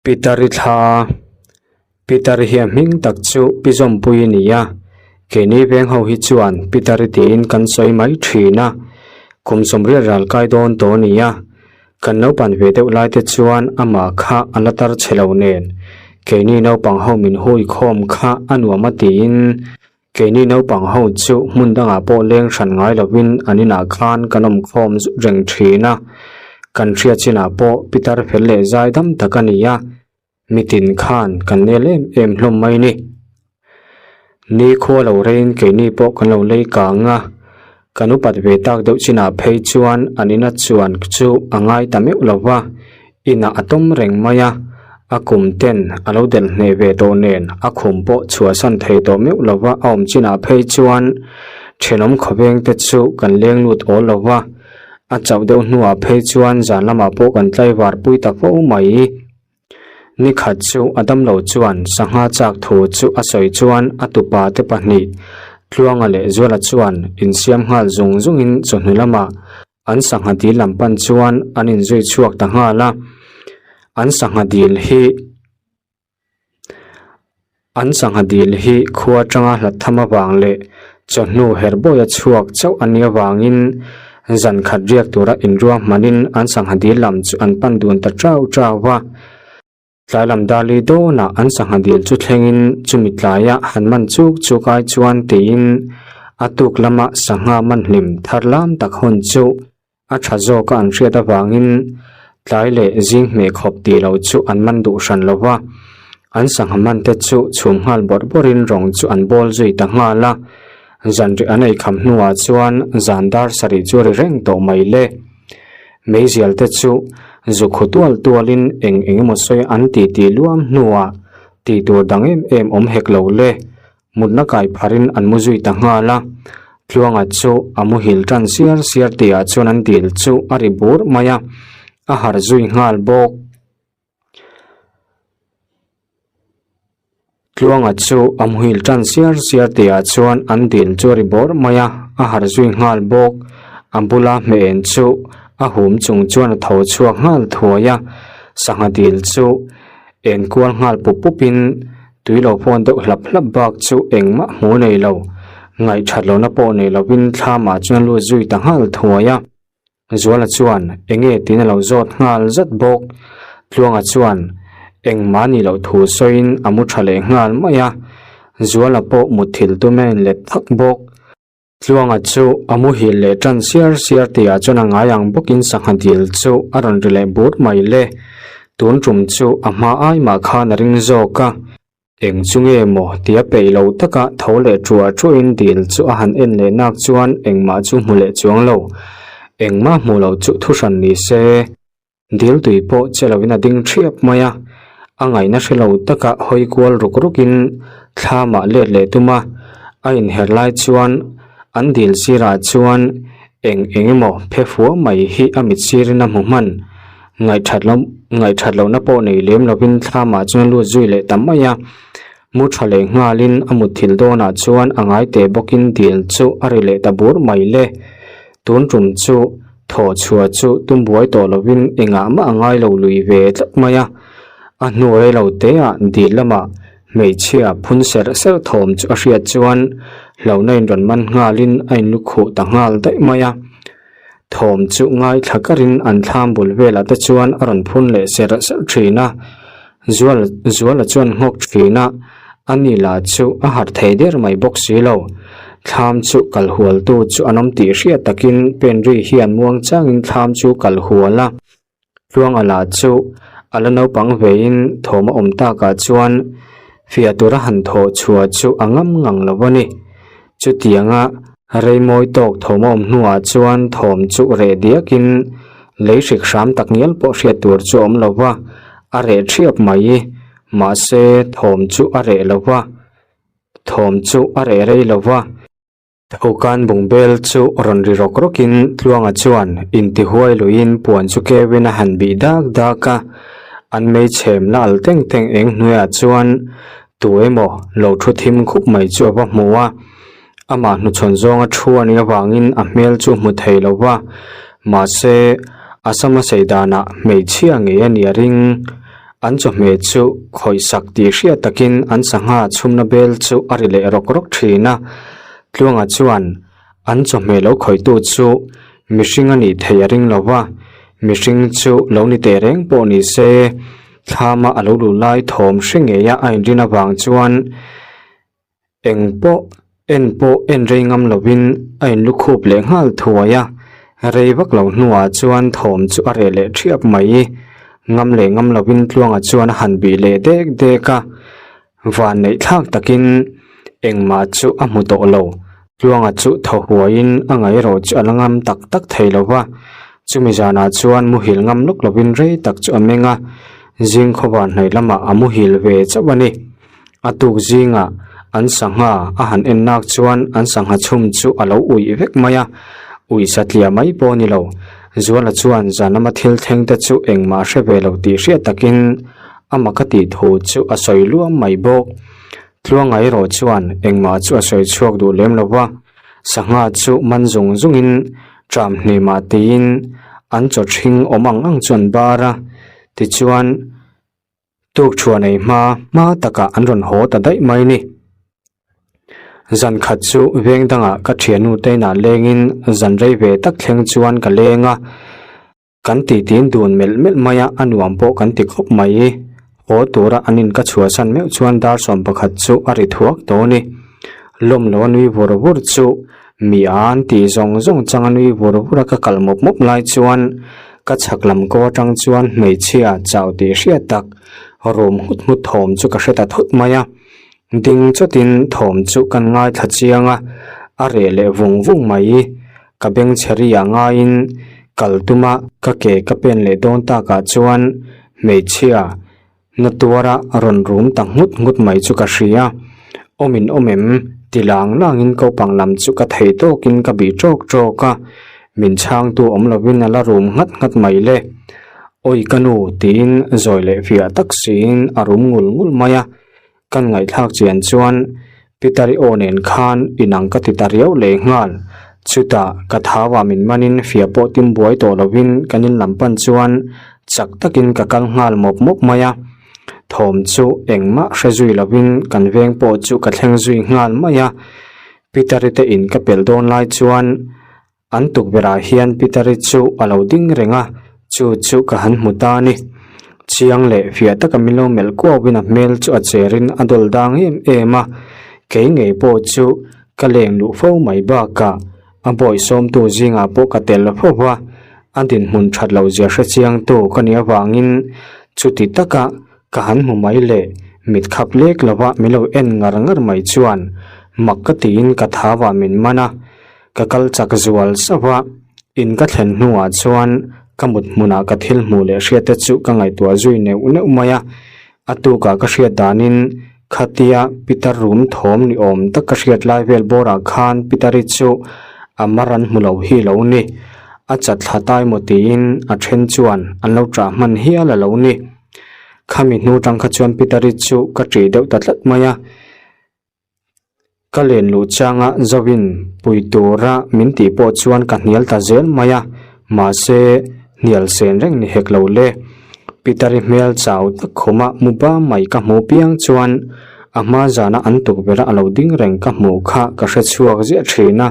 Pitari thla, Pitari hi a hming tak chu Pi Zawmpui a ni a, keini veng ho hi chuan Pitari tiin kan sawi mai thin a, kum sawmriat ral kai dawn tawh a ni a, kan naupan ve deuh lai te chuan amah kha a la tar chhe lo nen, keini naupang ho min hui khawm kha a nuam a tiin keini naupang ho chu hmun dangah pawh leng hran ngai lovin an inah khan kan awm khawm zut reng thin a, kan hriat chinah pawh pitar fel leh zai dam tak a ni a. Mitin khan kan nel em em hlawm mai ni. Ni khua lo reiin keini pawh kan lo lei kang a, kan upat ve tak deuh chinah phei chuan an ina chuan chu a ngai ta meuh lo va, inah a tawm reng mai a, a kum ten a lo delh hneh ve tawh nen a khum pawh chhuahsan thei tawh meuh lo va, a awm chinah phei chuan thenawm khawveng te chu kan leng lut awl lo va, a chauh deuh hnuah phei chuan zan lamah pawh kan tlaivar pui ta fo mai. Nikhat chu a damlo chuan sangha chak thu chu a sawi chuan a tupa te pahnih Tluanga leh Zuala chuan insiam nghal zung zungin chawhnu lamah an sangha dil lam pan chuan an inzui chhuak ta nghal a. An sangha dil hi An sangha dil hi khua atanga hlat tham avang leh chawhnu herbawi a chhuak chauh a nih avangin zan khat riak tura inruah hmanin an sangha dil lam chu an pan dun ta chau chau a. Tlai lam Dali dawnah an sangha dil chu thlengin chumi tlaiah han man chuk chuk ai chuan tiin a tuk lama sangha man hlim thar lam tak hawn chu A tha zawka an hriat avangin tlai leh zing hmeh khawp tih loh chu an man duh hran lo va, an sangha man te chu chhum nghal bawrh bawrhin rawng chu an bawl zui ta nghal a. Zanriah an ei kham hnuah chuan zan dar sarih chu ri reng tawh mai le. Meizial te chu zukhu tual tualin eng eng emaw sawi an ti tih luam hnuah tih tur dang em em awm hek lo le. Mutna kai pharin an mu zui ta nghal a, Tluanga chu a muhil tan siar siar tihah chuan an dil chu a ri bur mai a, a harh zui nghal bawk. Tluanga chu a muhil tan siar siar tihah chuan an dil chu a ri bur mai a, a harh zui nghal bawk. A bula hmeh en chu a hum chung chuan a tho chhuak nghal thuai a, sangha dil chu enkual nghal pup pupin Tui lo pawn deuh hlap hlap bak chu engmah hmu nei lo, ngaihthat lohna pawh nei lovin thlamah chuan lut zui ta nghal thuai a. Zuala chuan enge tiin a lo zawt nghal zat bawk. Tluanga chuan engmah ni loh thu sawiin a mu tha leh nghal mai a, Zuala pawh mutthilh tum a inlet thak bawk. Tluanga chu a muhil leh tan siar siar tihah chuan a ngai ang bawkin sangha dil chu a rawn ri leh but mai le. Tun tum chu a hma ai mah khan a ring zawk a. Eng chu nge maw tia peih lo taka tho leh ṭuah ṭuahin dil chu a han en leh nak chuan engmah chu hmu leh chuang lo. Engmah hmu lo chu thuhran ni se. Dil tui pawh che loin a ding ṭhiap mai a, a ngaihna hre lo taka hawi kual ruk rukin thlamah let leh tum a, a inher lai chuan an dil sirah chuan eng eng emaw phe fua mai hi a mit sirin a hmu hman. Ngaihthat lo ngaihthat lohna pawh nei lem lovin thlamah chuan a lut zui leh ta mai a, mu tha leh nghalin a mutthilh dawnah chuan a ngai teh bawkin dil chu a ri leh ta bur mai le. Tun tum chu thaw chhuah chu tum buai tawh lovin engah mah a ngai lo lui ve tlat mai a. A hnu rei lo teah dil lamah hmeichhia phun serh serh thawm chu a hriat chuan hlauhna in rawn man nghalin a in lu khuh ta nghal daih mai a. Thawm chu ngaithla karin an thlam bul velah te chuan a rawn phun leh serh serh thin a. Zual Zuala chuan nghawk thin a, ani lah chu a harh thei der mai bawk si lo. Thlam chu kal hual tu chu an awm tih hriat takin Penri hian muang changin thlam chu kal hual a. Tluanga lah chu a la naupang vein thawm a awm takah chuan fiah tura han thawh chhuah chu a ngam ngang lo a ni. Chutianga rei mawi tawk thawm a awm hnuah chuan thawm chu reh diakin lei hrik hram tak ngial pawh hriat tur chu a awm lo va, a reh thiap mai. Mahse thawm chu a reh lo va, thawm chu a reh rei lo va. Thokan bungbel chu rawn ri rawk rawkin Tluanga chuan intihuai luiin puan chu keuin a han bih dak dak a, an meichhem la al teng teng eng hnuaiah chuan Tu emaw lo thu thim khup mai chu a va hmu a, amah hnuchhawn zawnga thu a nih avangin a hmel chu hmu thei lo va, mahse a sama sei danah hmeichhia ngei a nih a ring. An chawhmeh chu khawih sak tih hriat takin an sangha chhumna bel chu a ri leh rawk rawk thin a. Tluanga chuan an chawhmeh lo khawihtu chu mihring a nih theih a ring lo va, mihring chu lo ni teh reng pawh ni se thlama a lo luh lai thawm hre ngeia a inrin avang chuan Eng pawh en pawh en rei ngam lovin a inlukhup leh nghal thuai a, rei vak lo hnuah chuan thawm chu a reh leh ṭhiap mai. Ngam leh ngam lovin Tluanga chuan a han bih leh dek dek a, van neih thlak takin engmah chu a hmu tawh lo. Tluanga chu thaw huaiin a ngaihrawh chu a la ngam tak tak thei lo va, chumi zanah chuan muhil ngam lawk lovin rei tak chu a meng a, zing khawvar hnaih lamah a muhil ve chauh a ni. A tuk zingah an sangha a han en nak chuan an sangha chhum chu a lo uih vek mai a, uih satliah mai pawh a ni lo. Zuala chuan zan lama thil thleng te chu engmah hre ve lo tih hriat takin a mak a tih thu chu a sawi luam mai bawk. Tluanga erawh chuan engmah chu a sawi chhuak duh lem lo va, sangha chu man zung zungin ṭam hnimah tiin an chaw ṭhing awm ang ang chu an bar a, tichuan, Tuk thuan ei hma hma takah an rawn haw ta daih mai ni. Zan khat chu veng dangah ka thiannu te inah lengin zan rei ve tak thleng chuan ka leng a, kan titin dun melh melh mai a, a nuam pawh kan ti khawp mai. Haw tura an in ka chhuahsan meuh chuan dar 11 chu a ri thuak tawh a ni. Lawm lo a nui vur vur chu mi an tih zawng zawng changa nui vur vur a ka kal mawp mawp lai chuan Ka chhak lam ko atang chuan hmeichhia chau tih hriat tak rum nghut nghut thawm chu ka hre ta thut mai a, ding chawtin thawm chu kan ngaithla chiang a, a reh leh vung vung mai. Ka beng chhe ri ah ngaiin kal tuma ka ke ka pen leh dawn takah chuan hmeichhia Na tuara rawn rum ta nghut nghut mai chu ka hria. Awm in awm em? ti lang langin kopang lam chu ka thei tawkin ka bih tawk tawk a, min chhangtu awm lovin a la rum nghat nghat mai le. Awi ka nu tiin zawi leh fiah tak siin a rum ngul ngul mai a, kan ngaihthlak chian chuan Pitari aw nen khan inang ka ti ta riau leh nghal. Chutah ka thauah min manin fiah pawh tim buai tawh lovin kan in lam pan chuan chak takin ka kal nghal mawp mawp mai a. Thawm chu engmah hre zui lovin kan veng pawh chu ka thleng zui nghal mai a. Pitari te in ka pelh dawn lai chuan An tukverhah hian Peter-i chu a lo ding reng a, chu chu ka han hmu ta a ni. Chiang leh fiah taka min lo melh kuauin a hmel chu a cherin a dawl dang em em a, kei ngei pawh chu ka leng luh fo mai bakah a bawihsawmtu zingah pawh ka tel fo va, a dinhmun that loh zia hre chiangtu ka nih avangin chuti taka ka han hmu mai le, mit khap lek lova min lo en ngar ngar mai chuan mak ka tiin ka thauah min man a. Ka kal chak zual sauh a, in ka thlen hnuah chuan ka mut hmunah ka thil hmuh leh hriat te chu ka ngaihtuah zui neuh neuh mai a. A tukah ka hriat danin khatia Peter rum thawm ni awm tak ka hriat lai vel bawrah khan Peter-i chu a mar an hmu lo hi lo ni. A chat thla tai maw tiin a then chuan an lo ṭah hman hial a lo ni. Khami hnu ṭang kha chuan Peter-i chu ka ṭih deuh ta tlat mai a. Ka len luh changa Zovin pui tura min tih pawh chuan ka hnial ta zel mai a, mahse hnial sen reng ni hek lo le. Peter-i hmel chau tak khuma mu ba mai ka hmuh piang chuan a hma zana an tukverh a lo ding reng ka hmuh kha ka hre chhuak ziah thin a,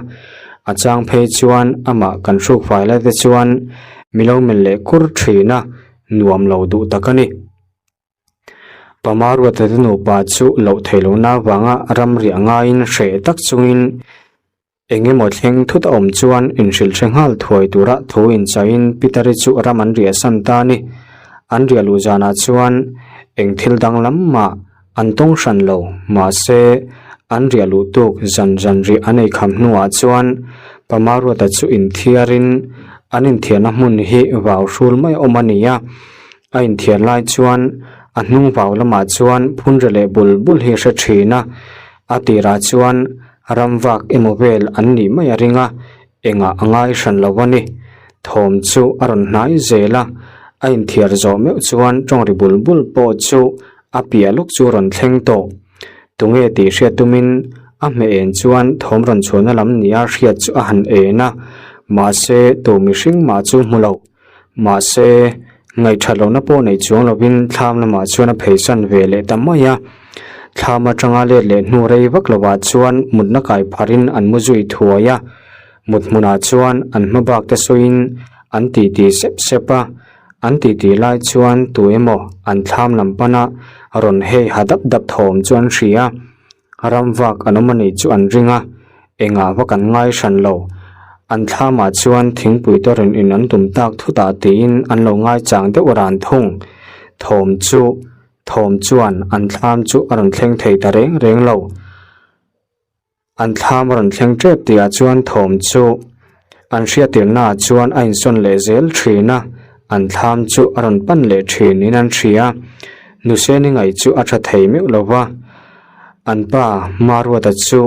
a chang phei chuan amah kan hruk fai lai te chuan mi lo melh leh kur thin a, nuam lo duh tak a ni. Pama Ruata te nupa chu loh theih lohna avanga ramriah ngaiin hreh tak chungin eng emaw thleng thut a awm chuan inhrilh hre nghal thuai tura thu inchaiin Peter-i chu ram an riah san ta a ni. An riah luh zanah chuan eng thil danglam mah an tawng hran lo, mahse an riah luh tuk zan zan riah an ei kham hnuah chuan Pama Ruata chu inthiarin an inthiarna hmun hi vau hrul mai a awm a ni a. A inthiar lai chuan a hnung vau lamah chuan phun ri leh bul bul hi a hre thin a, a tirah chuan ram vak emaw vel an nih mai a ring a, engah a ngai hran lo a ni. Thawm chu a rawn hnai zel a, a inthiar zawh meuh chuan tawng ri bul bul pawh chu a piah lawk chu a rawn thleng tawh. Tunge tih hriat tumin a hmeh en chuan thawm rawn chhuahna lam nia hriat chu a han en a, mahse tu mihring mah chu hmu lo. Mahse, Ngaihthat lohna pawh nei chuang lovin thlam lamah chuan a pheisan ve leh ta mai a. Thlam atanga let leh hnu rei vak lovah chuan mutna kai pharin an mu zui thuai a. Mut hmunah chuan an hma bak te sawiin an titi sep sep a. An titi lai chuan tu emaw an thlam lam pana rawn hei ha dap dap thawm chu an hria. Ram vak an awm a nih chu an ring a, engah vak an ngai hran lo. An thlamah chuan thingpui te rawn in an tum tak thutah tiin an lo ngai chang deuh ran thung. Thawm chu thawm chuan an thlam chu a rawn thleng thei ta reng reng lo. An thlam a rawn thleng tep tihah chuan thawm chu an hriattirnaah chuan a insawn leh zel thin a, an thlam chu a rawn pan leh thin in an hria. Nuseni ngaih chu a tha thei meuh lo va, an pa Maruata chu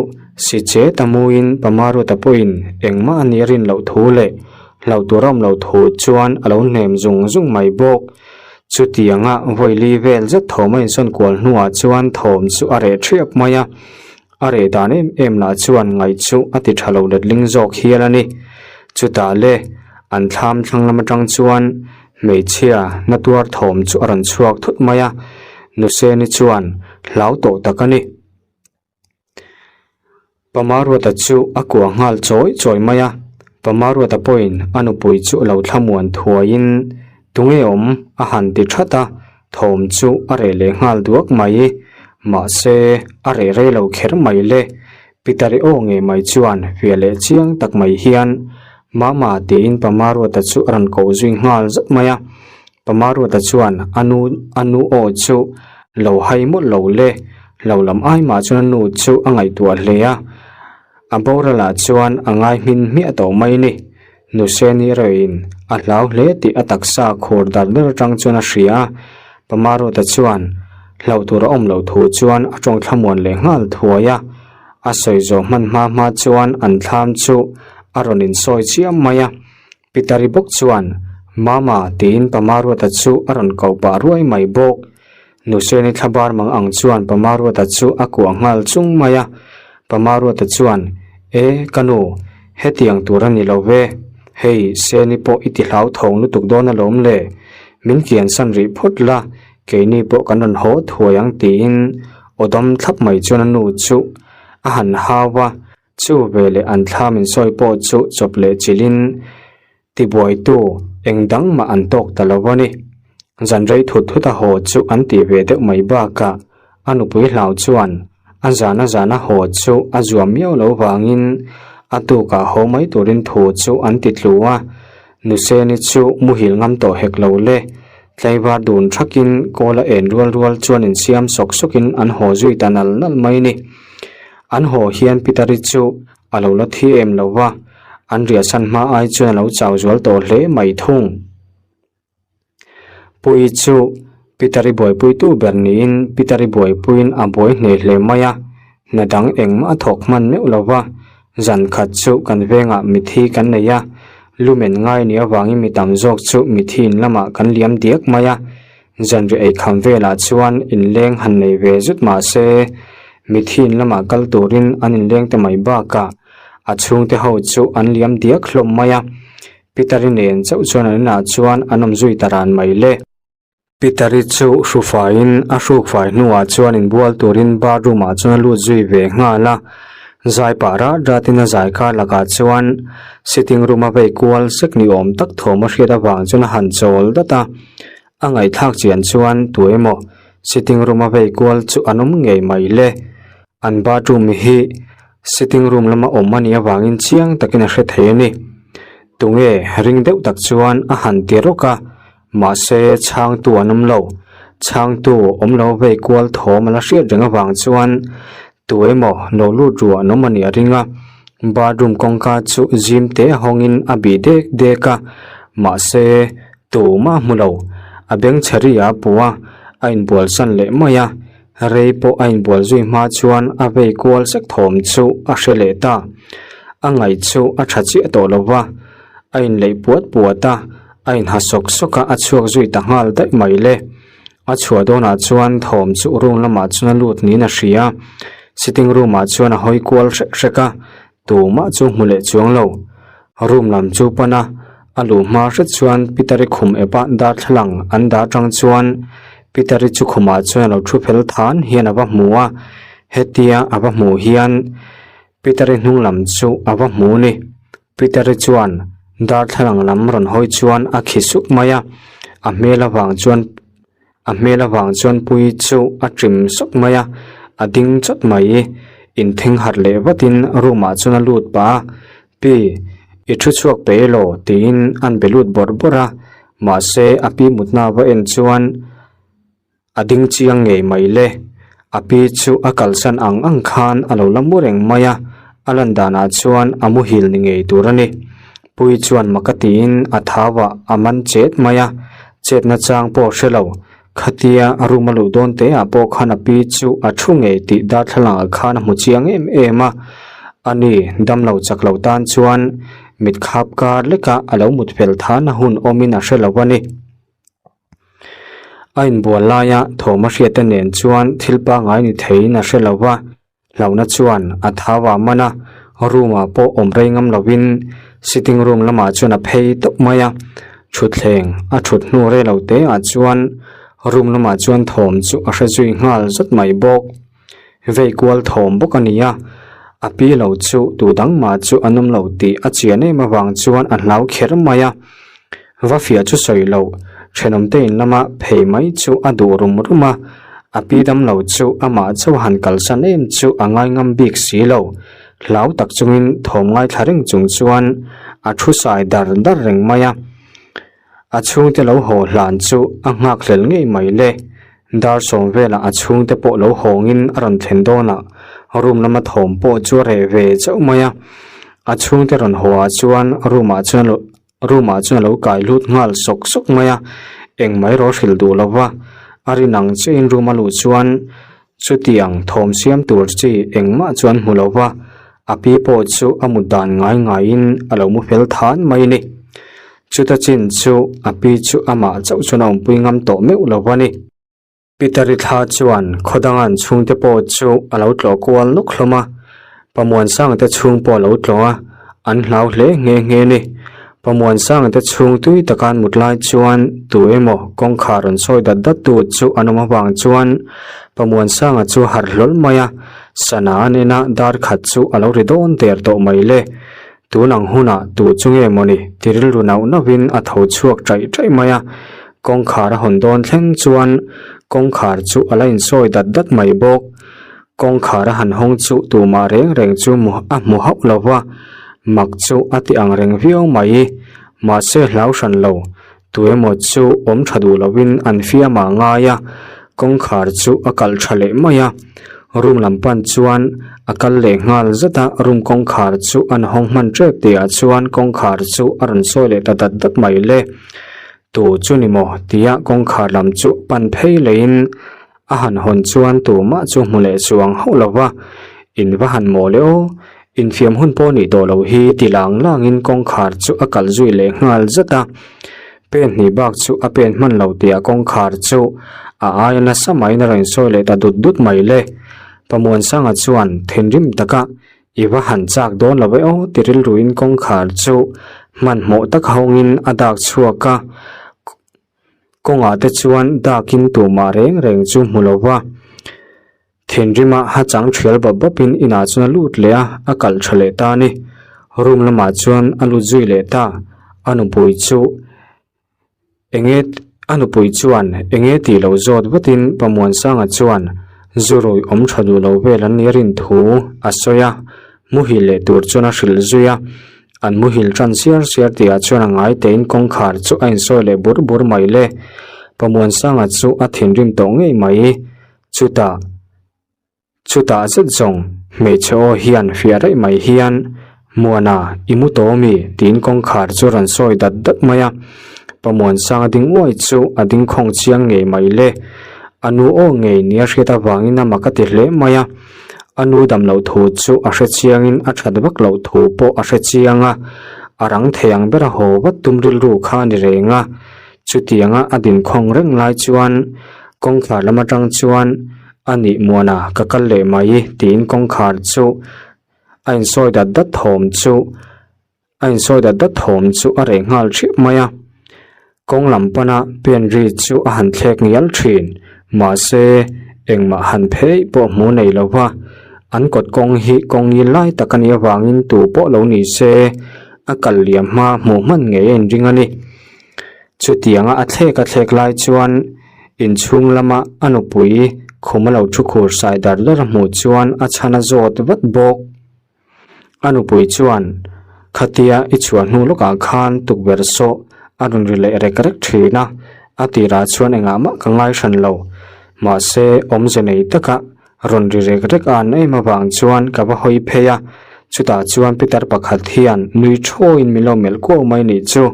si che ta muin pa Maruata pawhin engmah a nih a rin loh thu leh hlauh tur a awm loh thu chuan a lo hnem zung zung mai bawk. Chutianga vawi vel zet thawm a insawn kual hnuah chuan thawm chu a reh thiap mai a. A reh dan em em lah chuan ngaih chu a ti tha lo letling zawk hial a ni. Chutah le, an thlam thlang lam atang chuan hmeichhia na tuar thawm chu a rawn chhuak thut mai a, Nuseni chuan hlau tawh tak a ni. Pamaruata chu a kuah nghal chawi chawi mai a, Pamaruata pawhin a nupui chu a lo thlamuan thuaiin tunge awm a han ti that a, Thawm chu a reh leh nghal duak mai. Mahse, a reh rei lo kher mai le. Pitari aw ngei mai chuan fiah leh chiang tak mai hian, Mama tiin Pamaruata chu a rawn koh zui nghal zat mai a. Pamaruata chuan a nu a nu aw chu lo hai mawlh lo le. Lo lam ai mah chuan a nu chu a ngaihtuah hle a. A boralah chuan a ngai hmin hmiah tawh mai ni. Nuseni erawhin a hlau hle tih a taksa khur dar dar atang chuan a hria a, Pamaruata chuan hlauh tur a awm loh thu chuan a tawng thlamuan leh nghal thuai a. A sawi zawh hman hma hma chuan an thlam chu a rawn insawi chiam mai a. Pitari bawk chuan, Mama tiin Pamaruata chu a rawn koh pah ruai mai bawk. Nuseni thlabar mang ang chuan Pamaruata chu a kuah nghal chung mai a. Pamaruata chuan, E, ka nu, hetiang tur a ni lo ve. Hei, Seni pawh i ti hlauthawng lutuk dawn alawm le. Min kiansan rih phawt la, keini pawh kan rawn haw thuai ang tiin aw dam thlap mai chuan a nu chu a han hau a. Chu veleh an thla min sawi pawh chu chawp leh chilhin Tibuaitu eng dang mah an tawk ta lo a ni. Zan rei thut thut a haw chu an tih ve deuh mai bakah a nupui hlau chuan a zan a zan a haw chu a zuam miau lo vangin a tukah haw mai turin thu chu an ti tlu a. Nuseni chu muhil ngam tawh hek lo le. Tlaivar dun thakin kawl a en rual rual chuan insiam sawk sawkin an haw zui ta nal nal mai ni. An haw hian Pitari chu A lo la thi em lo va, an riahsan hma ai chuan a lo chau zual tawh hle mai thung. Puii chu Peter-i buaipuitu ber niin Peter-i buaipuiin a buai hneh hle mai a, hna dang engmah a thawk hman meuh lo va, zan khat chu kan vengah mithi kan nei a, lumen ngai nih avangin mi tam zawk chu mithi in lamah kan liam diak mai a, Zanriah eikham velah chuan inleng han nei ve zut mah se, mithi in lamah kal turin an inleng te mai bakah a chhungte ho chu an liam diak hlawm mai a. Peter-i nen chauh chuan an inah chuan an awm zui ta ran mai le. Peter-i chu hru faiin a hruk fai hnuah chuan inbual turin bathroom ah chuan a lut zui ve nghal a. Zai pah rat ratin a zai kar lakah chuan sitting room a vei kual sek ni awm tak thawm a hriat avang chuan a han chawl dat a. A ngaihthlak chian chuan tu emaw sitting room a vei kual chu an awm ngei mai le. An bathroom hi sitting room lama awm a nih avangin chiang takin a hre thei a ni. Tunge ring deuh tak chuan a han ti rawk a, mahse chhangtu an awm lo. Chhangtu awm lo vei kual thawm a la hriat reng avang chuan tu emaw lo lut ruah an awm a nih a ring a. Bathroom kawngka chu zim te hawngin a bih dek dek a, mahse Tumah hmu lo, a beng chhe ri a pu a, a inbual san leh mai a, rei pawh a inbual zui hma chuan a vei kual sek thawm chu a hre leh ta. A ngaih chu a tha chiah tawh lo va, a inleih puat puat a, a inha sawk sawk a, a chhuak zui ta nghal daih mai le. A chhuah dawnah chuan thawm chu room lamah chuan a lut niin a hria, sitting room ah chuan a hawi kual hrek hrek a, tumah chu hmu leh chuang lo. Room lam chu pan a. A luh hma hret chuan Pitari khum epah darthlalang an dah atang chuan Pitari chu khumah chuan a lo thu fel than hian a va hmu a, hetia a va hmuh hian Pitari hnung lam chu a va hmu a ni. Pitari chuan darthlalang lam rawn hawi chuan a khi suk mai a, a hmel avang chuan A hmel avang chuan Puii chu a ṭim sawk mai a, a ding chawt mai. Inthing harh leh vatin room ah chuan a lut pah a, Pi, i thu chhuak pe elaw? tiin an be lut bawrh bawrh a, mahse a pi mutna va en chuan a ding chiang ngei mai le. A pi chu a kalsan ang ang khan a lo la mu reng mai a, a lan danah chuan a muhil ni ngei tur a ni. Puii chuan mak a tiin a thau ah a man chet mai a, chetna chang pawh hre lo. Khatia a room a luh dawn te ah pawh khan a pi chu a thu ngei tih darthlalang ah khan a hmu chiang em em a. Ani damlo chak lo tan chuan mit khap kar lek ah a lo mut fel than a hun awm in a hre lo a ni. A inbual laia thawm a hriat te nen chuan thil pangngai ni theiin a hre lo va. Hlauhna chuan a thau ah man a, room ah pawh awm rei ngam lovin sitting room lamah chuan a phei tawp mai a, thutthleng a thut hnu rei lo te ah chuan room lamah chuan thawm chu a hre zui nghal zat mai bawk. Vei kual thawm bawk a ni a, a pi lo chu tu dang mah chu an awm lo tih a chian em avang chuan a hlau kher mai a, Va fiah chu sawi loh, thenawmte in lama phei mai chu a duh rum rum a, a pi dam lo chu amah chauh han kalsan em chu a ngai ngam bik si lo. Hlau tak chungin thawm ngaithla reng chung chuan a thu sai dar dar reng mai a. A chhungte lo haw hlan chu a nghak hlel ngei mai le. Dar sawm velah a chhungte pawh lo hawngin a rawn thlen dawnah room lama thawm pawh chu a reh ve chauh mai a. A chhungte rawn haw ah chuan room ah chuan Room ah chuan a lo kai lut nghal sawk sawk mai a, engmah erawh a hrilh duh lo va, a rin ang chiahin room a luh chuan chutiang thawm siam tur chi engmah chuan hmu lo va, a pi pawh chu a mut dan ngai ngaiin a lo mu fel than mai a ni. Chuta chin chu a pi chu amah chauh chuan a awmpui ngam tawh meuh lo va ni. Peter-i thla chuan Khawdanga'n chhungte pawh chu a lo tlawh kual nawk hlawm a, Pamuansangte chhung pawh a lo tlawh a, an hlau hle nghe nghe a ni. Pamuansangte chhung tui taka an mut lai chuan tu emaw kawngkhar rawn sawi dat dat tu chu an awm avang chuan Pamuansanga chu harh hlawl mai a, sana a nena dar khat chu a lo ri dawn der tawh mai le. Tun ang hunah tu chu nge mawni ti rilru nauh nauhin a tho chhuak ṭaih ṭaih mai a, kawngkhar a hawn dawn thleng chuan kawngkhar chu a la insawi dat dat mai bawk. Kawngkhar a han hawng chu tumah reng reng chu a hmu hauh lo va, mak chu a ti ang reng viau mai. Mahse hlau hran lo, tu emaw chu awm tha duh lovin an fiam ah ngai a, kawngkhar chu a kalh tha leh mai a, room lam pan chuan a kal leh nghal zat a, room kawngkhar chu an hawng hman tep tih ah chuan kawngkhar chu a rawn sawi leh ta dat dat mai le, tu chu ni maw tia kawngkhar lam chu pan phei leh in a han hawn chuan tumah chu hmu leh chuang hauh lo va, in va han maw le aw, infiam hun pawh nih tawh loh hi ti lang langin kawngkhar chu a kalh zui leh nghal zat a, pen hnih bak chu a pen hman lo tih ah kawngkhar chu a aia nasa maiin a rawn sawi leh ta dut dut mai le. Pamuansanga chuan thinrim taka i va han chak dawn lo e aw ti rilruin kawngkhar chu hmanhmawh tak hawngin a dak chhuak a. Kawngah te chuan dakin tumah reng reng chu hmu lo va, thinrima ha chang thial bawp bawpin inah chuan a lut leh a, a kalh tha leh ta a ni. Room lamah chuan a lut zui leh ta, a nupui chu enge a nupui chuan enge tih lo zawt vatin Pamuansanga chuan zurui awm tha duh lo vel an nih a rin thu a sawi a, muhil leh tur chuan a hrilh zui a. An muhil tan siar siar tihah chuan a ngai tein kawngkhar chu a insawi leh bur bur mai le. Pamuansanga chu a thinrim tawh ngei mai. Chutah, chutah zet zawng hmeichhe aw hian fiah raih mai hian, Muana, i mu tawh ami? tiin kawngkhar chu rawn sawi dat dat mai a. Pamuansanga ding uai chu a ding khawng chiang ngei mai le. A nu aw ngei nia hriat avangin a mak a ti hle mai a. A nu dam loh thu chu a hre chiangin a that vak loh thu pawh a hre chiang a, a rang thei ang bera haw vat tum rilru kha a ni reng a. Chutianga a dinkhawng reng lai chuan kawngkhar lam atang chuan a nih muana ka kal leh mai tiin kawngkhar chu a insawi dat dat thawm chu. A insawi dat dat thawm chu a reh nghal ṭhiap mai a. Kawng lam pana pen ri chu a han thlek ngial ṭhin. Mahse, engmah han phei pawh hmu nei lo va. An kawt kawng hi kawng ngil lai tak a nih avangin tu pawh lo ni se, a kal liam hma hmuh hman ngei a inring a ni. Chutianga a thlek a thlek lai chuan inchhung lama a nupui khum a lo thu khur sai dar dar a hmuh chuan a chhan a zawt vat bawk. A nupui chuan, Khatia i chhuah hnu lawkah khan tukverh sawh a rawn ri leh rek rek thin a, a tirah chuan engah mah ka ngai hran lo. Mahse, awmze nei taka rawn ri rek rek an em avang chuan ka va hawi phei a, chutah chuan pitar pakhat hian nui thawiin min lo melh kuau mai nih chu.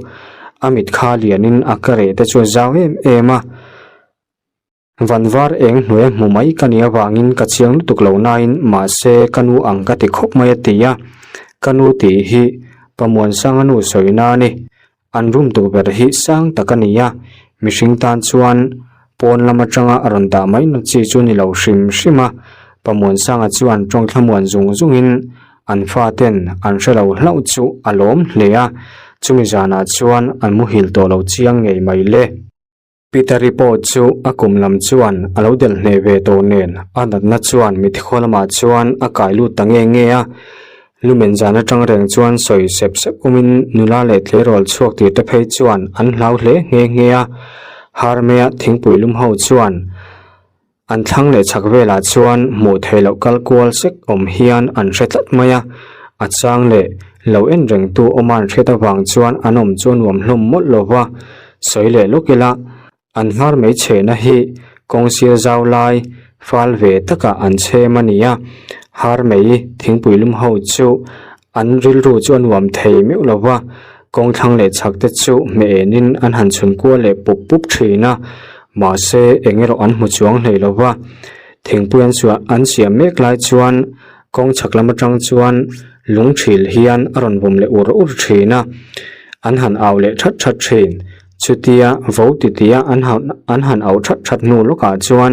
A mit kha lianin a ka reh te chu a zau em em a. Van var eng hnuai hmu mai ka nih avangin ka chiang lutuk lo nain mahse ka nu ang ka ti khawp mai a ti a, ka nu tih hi Pamuansanga nu sawina a ni. An room tukverh hi sang tak a ni a, mihring tan chuan pawn lam atanga a rawn dah mai na chi chu ni lo hrim hrim a, Pamuansanga chuan tawng thlamuan zung zungin an faten an hre lo hlauh chu a lawm hle a, chumi zanah chuan an muhil tawh lo chiang ngei mai le. Peter-i pawh chu a kum lam chuan a lo delh hneh ve tawh nen a natna chuan mithikhua lamah chuan a kai lut ta nge nge a. Lumen zan atang reng chuan sawi sep sep umin nula leh tleirawl chhuak tir te phei chuan an hlau hle nghe nghe a. Harmea thingpui lum ho chuan An thlang leh chhak velah chuan hmuh theih loh kal kual sek awm hian an hre tlat mai a, a chang leh lo en rengtu awma an hriat avang chuan an awm chu a nuam hlawm mawlh lo va, sawi leh lawk ila an nghar mai chhehna hi kawng sir zau lai fal ve takah an chhem a ni a, har mai thingpui lum ho chu an rilru chu a nuam thei meuh lo va, kawng thlang leh chhak te chu hmeh enin an han chhun kual leh pup pup thin a. Mahse, eng erawh an hmu chuang hlei lo va, thingpui an suah an siam mek lai chuan kawng chhak lam atang chuan lung thil hian a rawn vawm leh ur ur thin a, an han au leh that that thin. Chutia vo titia an han an han au that that hnu lawkah chuan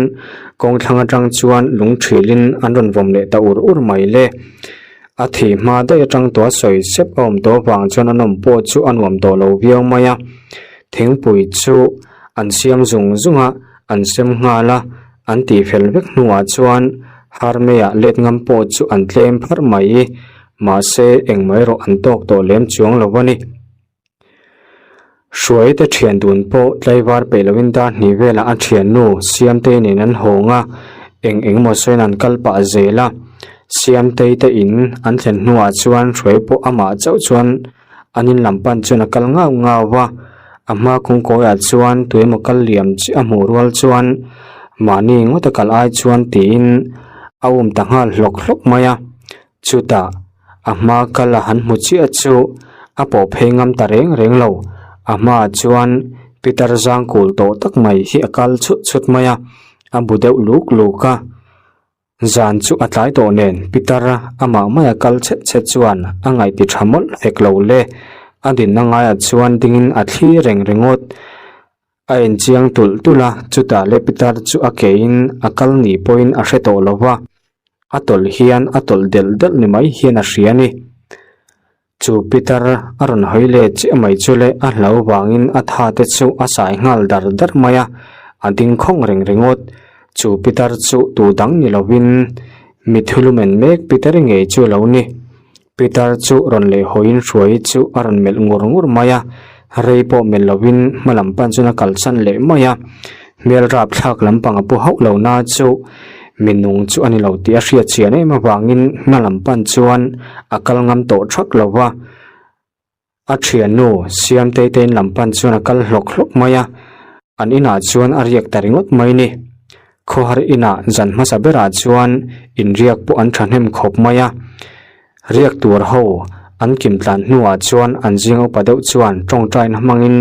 kawng thlang atang chuan lung thilin an rawn vawm leh ta ur ur mai le. A thih hma daih atang tawh a sawi sep a awm tawh avang chuan a nawm pawh chu a nuam tawh lo viau mai a, thingpui chu An siam zung zung a, an sem nghal a, an tih fel vek hnuah chuan Harmei-ah let ngam pawh chu an tlem pharh mai. Mahse, engmah erawh an tawk tawh lem chuang lo a ni. Hruaite thian dun pawh tlaivar peih loin dar hnih velah a thiannu Siamtei nen an hawng a, eng eng emaw sawiin an kal pah zel a. Siamtei te in an thlen hnuah chuan Hruai pawh amah chauh chuan An in lam pan chuan a kal ngau ngau va, a hma kawngkawiah chuan tuemaw kal liam chiah a hmuh rual chuan mahni ngawt a kal ai chuan tiin a um ta nghal hlawk hlawk mai a. Chutah a hma kal a han hmu chiah chu a pawh phei ngam ta reng reng lo, a hmaah chuan pitar zang kul tawh tak mai hi a kal chhut chhut mai a, a bu deuh luk luk a. Zan chu a tlai tawh nen Pitar amah maia kal chhet chhet chuan a ngaih ti tha mawlh hek lo le. A dinna ngaiah chuan dingin a thli reng ringawt. A enchiang tulh tulh a, chutah le Pitar chu a keiin a kal ni pawhin a hre tawh lo va, a tawlh hian a tawlh delh delh ni mai hian a hria a ni. Chu Pitar a rawn hawi leh chiah mai chu le a hlau vangin a tha te chu a sai nghal dar dar mai a, a ding khawng reng ringawt. Chu Pitar chu tu dang ni lovin mi thulumen mek Pitar ngei chu a lo ni. Pitar chu rawn leh hawiin hruai chu a rawn melh ngur ngur mai a, rei pawh melh lovin hma lam pan chuan a kalsan leh mai a. Hmel rapthlak lampang a pu hauh lo na chu mi nung chu a ni lo tih a hriat chian em avangin hma lam pan chuan a kal ngam tawh thak lo va. A thiannu Siamtei te in lam pan chuan a kal hlawk hlawk mai a, an inah chuan a riak ta ringawt mai ni. Khawhar inah zan hmasa berah chuan inriak pawh an thahnem khawp mai a. Riak tur ho an kim tlan hnuah chuan an zing upa deuh chuan tawngtaina hmangin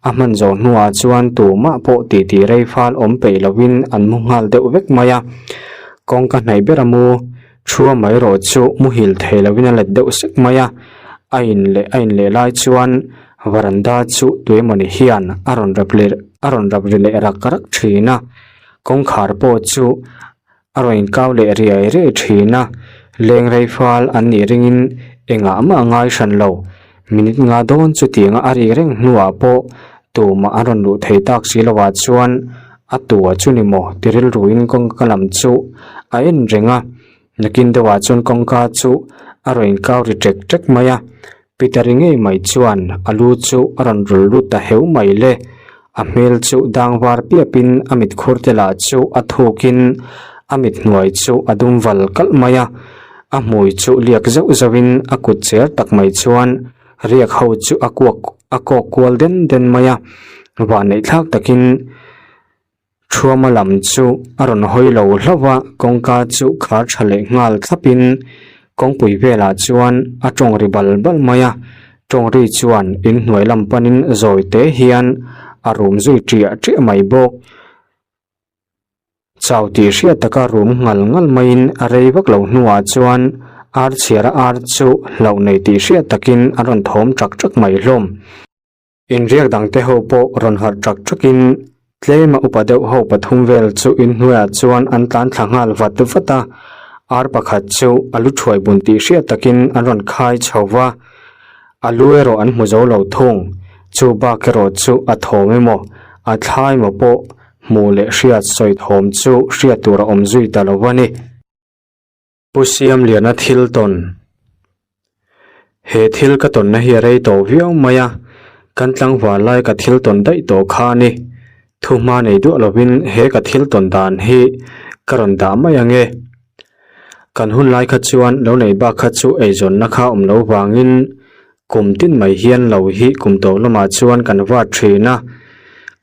a hman zawh hnuah chuan tumah pawh titi rei fal awm peih lovin an mu nghal deuh vek mai a. Kawngka hnaih ber a mu thua mai erawh chu muhil thei lovin a let deuh sek mai a, a in leh a in leh lai chuan varanda chu tuemawni hian a rawn rap leh a rawn rap ri leh rak rak thin a, kawngkhar pawh chu A rawn inkau leh riai riai thin a, leng rei fal an nih ringin engah mah a ngai hran lo. Minute nga dawn chutianga a rik reng hnuah pawh tumah an rawn luh thei tak si lovah chuan a tua chu ni maw ti rilruin kawngka lam chu a en reng a. Nakin deuhah chuan kawngka chu a rawn inkau ri ṭek ṭek mai a. Peter-i ngei mai chuan a lu chu a rawn rul lut ta heu mai le. A hmel chu dang var piapin a mit khur te lah chu a thukin a mit hnuai chu a dum val kalh mai a. A hmui chu liak zauh zauhin a kut cher tak mai chuan riak ho chu a kuak a kawk kual den den mai a. Vahneih thlak takin Thuama lam chu a rawn hawi lo hlauh a, kawngka chu khar tha leh nghal thlapin kawngpui velah chuan a tawng ri bal bal mai a, tawng ri chuan inhnuai lam panin zawi te hian a rum zui ṭiah ṭiah mai bawk. Chau tih hriat taka rum ngal ngal maiin a rei vak lo hnuah chuan ar chhiara ar chu hlauh nei tih hriat takin an rawn thawm ṭak ṭak mai hlawm. Inriak dangte ho pawh rawn harh ṭak ṭakin tlema upa deuh ho pathum vel chu inhnuaiah chuan an tlan thla nghal vat vat a, ar pakhat chu a lu ṭhuai bun tih hriat takin an rawn khai chho va, a lu erawh an hmu zo lo thung, chu bak erawh chu a thawm emaw a thla emaw pawh hmuh leh hriat sawi thawm chu hriat tur a awm zui ta lo a ni. Pu Siamliana thil tawn. He thil ka tawnna hi a rei tawh viau mai a, kan tlangval lai ka thil tawn daih tawh kha a ni. Thuhma nei duah lovin he ka thil tawn dan hi ka rawn dah mai ang e. Kan hun lai kha chuan lo nei bak kha chu eizawnna kha awm lo vangin kum tin mai hian lo hi kum tawh lamah chuan kan vat thin a.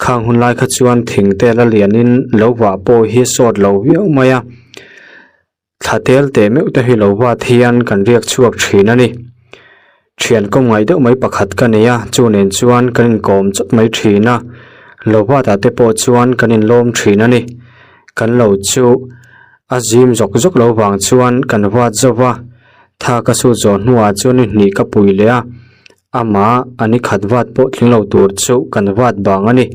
Khang hun lai kha chuan thing te la lianin lo vah pawh hi sawt lo viau mai a. Thla tel teh meuh te hi lo vat hian kan riak chhuak thin a ni. Thian kawm ngaih deuh mai pakhat ka nei a, chu nen chuan kan inkawm chawt mai thin a, lo vat ah te pawh chuan kan inlawm thin a ni. Kan lo chu a zim zawk zawk lo vang chuan kan vat zo va, tha ka sut zawh hnuah chuan ni hnih ka pui leh a, amah a ni khat vat pawh tling lo tur chu kan vat bang a ni.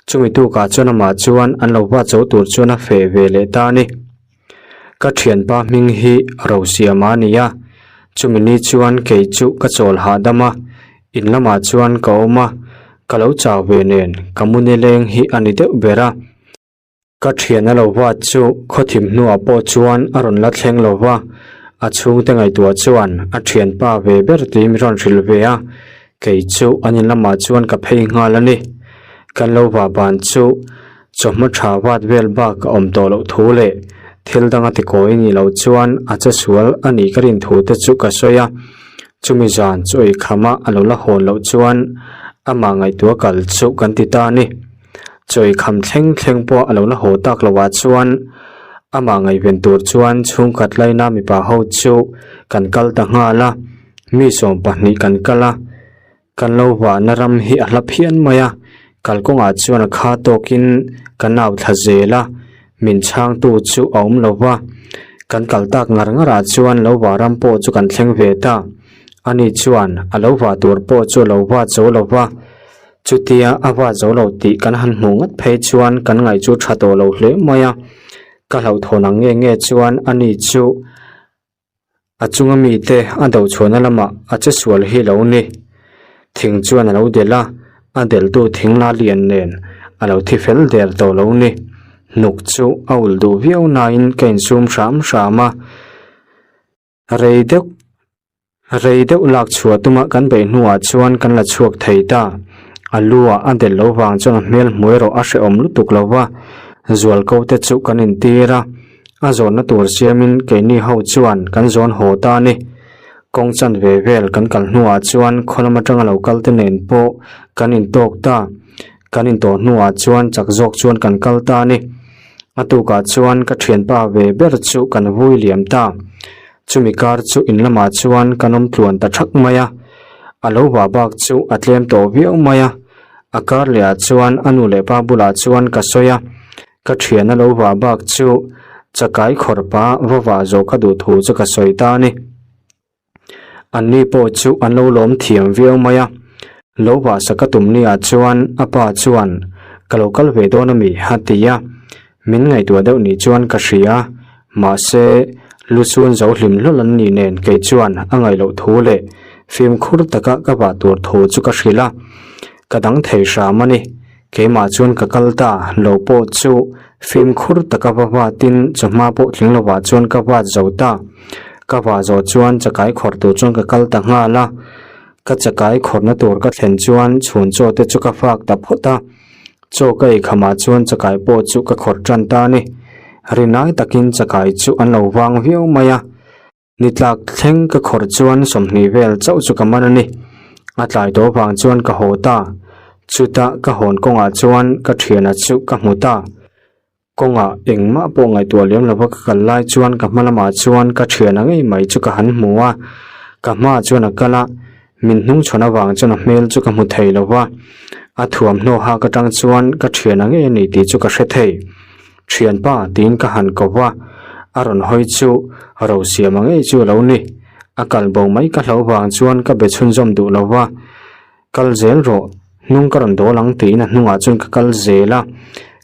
Chumi tukah chuan amah chuan an lo vat zo tur chuan a feh ve leh ta a ni. Ka thianpa hming hi Rosiama a ni a, chumi ni chuan kei chu ka chawl hahdam a, in lamah chuan ka awm a, ka lo chau ve nen ka mu nileng hi a ni deuh ber a. Ka thian a lo vat chu khawthim hnuah pawh chuan a rawn la thleng lo va, a chhungte ngaihtuah chuan a thianpa ve ber tih mi rawn hrilh ve a, kei chu an in lamah chuan ka phei nghal a ni. Kan lo vah ban chu Chawhma tha vat vel bak a awm tawh loh thu leh thil danga tikawi nih loh chuan a che sual a nih ka rin thu te chu ka sawi a, chumi zan chu ei khama a lo la hawn loh chuan amah ngaihtuah kal chu kan ti ta a ni. Chaw ei kham thleng thleng pawh a lo la haw tak loh ah chuan amah ngaihven tur chuan chhungkhat laina mipa ho chu kan kal ta nghal a, mi 20 kan kal a. Kan lo vahna ram hi a hla phian mai a, kalkawngah chuan a kha tawkin ka nau thla zel a, min chhangtu chu a awm lo va. Kan kal tak ngar ngarah chuan lo vah ram pawh chu kan thleng ve ta. Ani chuan a lo vah tur pawh chu a lo vat zo lo va, chutia a vat zo lo tih kan han hmuh ngat phei chuan kan ngaih chu tha tawh lo hle mai a. Ka hlauhthawn ang nge nge chuan ani chu A chunga mite a do chhuahna lamah a che sual hi lo ni. Thing chuan a lo delh a, a delhtu thing la lian nen a lo thi fel der tawh lo ni. Hnuk chu a ulh duh viau nain ka insum hram hram a. Rei deuh rei deuh lak chhuah tuma kan beih hnuah chuan kan la chhuak thei ta. A lu ah a delh lo vang chuan a hmel hmuh erawh a hrehawm lutuk lo va, zualko te chu kan intir a. A zawnna tur siamin keini ho chuan kan zawn haw ta a ni. Kawng chan ve vel kan kal hnuah chuan khaw lam atanga lo kal te nen pawh kan intawk ta. Kan intawh hnuah chuan chak zawk chuan kan kal ta a ni. A tukah chuan ka thianpa ve ber chu kan vui liam ta. Chumi kar chu in lamah chuan kan awm tluan ta thak mai a. A lo vah bak chu a tlem tawh viau mai a. A kar lehah chuan a nu leh pa bulah chuan ka sawi a. Ka thian a lo vah bak chu chakai khawrpa va vah zawh ka duh thu chu ka sawi ta a ni. Anni pawh chu an lo lawm thiam viau mai a, lo vah sak a tum ni ah chuan a pa chuan ka lo kal ve dawn a mi a ti a, min ngaihtuah deuh ni chuan ka hria, mahse lu chhun zo hlim hlawl an nih nen kei chuan a ngaih loh thu leh. Fimkhur taka ka vah tur thu chu ka hrilh a, ka dang thei hram a ni. Keimah chuan ka kal ta lo pawh chu fimkhur taka va vatin chawhma pawh tling lovah chuan ka vat zo ta. Ka vah zawh chuan chakai khawrh tur chuan ka kal ta nghal a, ka chakai khawrhna tur ka thlen chuan chhun chaw te chu ka fak ta phawt a. Chaw ka ei khamah chuan chakai pawh chu ka khawrh tan ta a ni. Rinai takin chakai chu an lo vang viau mai a. Ni tlak thleng ka khawrh chuan 20 vel chauh chu ka man a ni. A tlai tawh vang chuan ka haw ta. Chutah ka hawn kawngah chuan ka thiana chu ka hmu ta. Kawngah engmah pawh ngaihtuah lem lova ka kal lai chuan ka hma lamah chuan ka thiana ngei mai chu ka han hmu a. Ka hmaah chuan a kal a, min hnungchhawn avang chuan a hmel chu ka hmu thei lo va. A thuamhnaw hak atang chuan ka thiana ngei a ni tih chu ka hre thei. Thianpa tiin ka han ko va, a rawn hawi chu Rosiama ngei chu a lo ni. A kal bo mai ka hlo vang chuan ka be chhunzawm duh lo va, Kal zel rawh, hnung ka rawn dawl ang tiin a hnungah chuan ka kal zel a.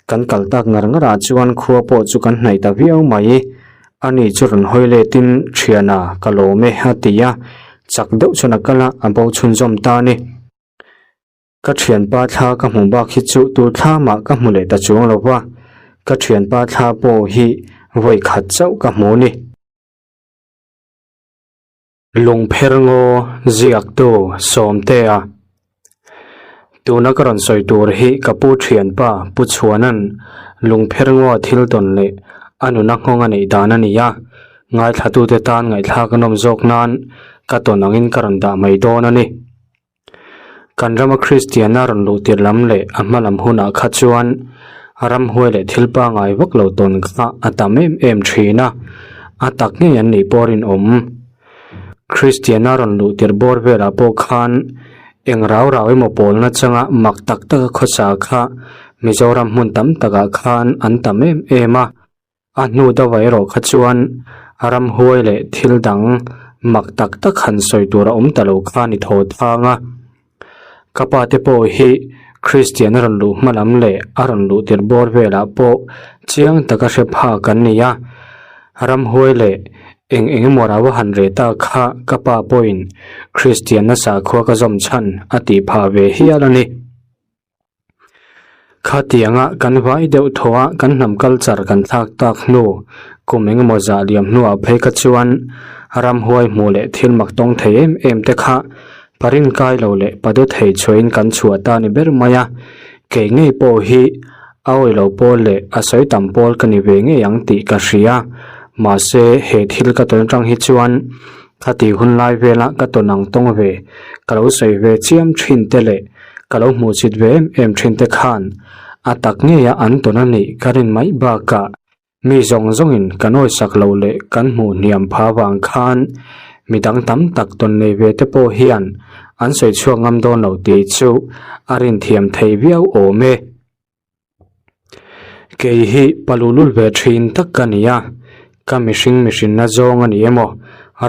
Kan kal tak ngar ngar ah chuan khua pawh chu kan hnaih ta viau mai. Ani chu rawn hawi letin Thiana ka lawm e a ti a, chak deuh chuan a kal a, a bo chhunzawm ta a ni. Ka thianpa thla ka hmu bak hi chu tur thla mah ka hmu leh ta chuang lo va, ka thianpa thla pawh hi vawi khat chauh ka hmu ni. Lungpher ngaw ziaktu Sawmtea Tuna ka rawn sawi tur hi ka pu thianpa Pu Chhuana'n lungpher ngaw thil tawn leh a nuna nghawng a neih dan a ni a, ngaithlatute tan ngaihthlak a nawm zawk nan ka tawn angin ka rawn dah mai dawn a ni. Kan rama Kristiana rawn luh tir lam leh a hma lam hunah kha chuan ramhuai leh thil pangai vak lo tawn kha a tam em em thin a, a tak ngei an nih pawh rinawm. Kristiana rawn luh tir bawr velah pawh khan eng rau rau emaw pawlna changa mak tak taka khawsa kha Mizoram hmun tam takah khan an tam em em a. A hnu deuhah erawh kha chuan ramhuai leh thil dang mak tak tak han sawi tur a awm ta lo kha a ni thaw thang a. Ka pa te pawh hi Kristian a rawn luh hma lam leh a rawn luh tir bawr velah pawh chiang taka hre phak an ni a. Ramhuai leh eng eng emaw rau a han reh ta kha ka pa pawhin Kristianna sakhua ka zawm chhan a tih phah ve hial a ni. Khatianga kan vai deuh thaw a kan hnam culture kan thlak tak hnu kum engemaw zah liam hnuah phei kha chuan ramhuai hmuh leh thil mak tawng thei em em te kha parin kai lo leh padu thei chhuahin kan chhuah ta ni ber mai a, kei ngei pawh hi a awi lo pawl leh a sawi tam pawl ka ni ve ngei ang tih ka hria mahse he thil ka tawn atang hi chuan khati hun lai vela ka tawn ang tawng ve ka lo sawi ve chiam thin te leh Ka lo hmuh chit ve em em thin te khan a tak ngeia an tawn a nih ka rin mai bakah mi zawng zawngin kan awisak loh leh kan hmuh hniam pha vang khan midang tam tak tawn nei ve te pawh hian an sawi chhuak ngam dawn lo tih chu a rin thiam thei viau awm e. Kei hi palulul ve thin tak ka ni a, ka mihring mihrinna zawng a ni emaw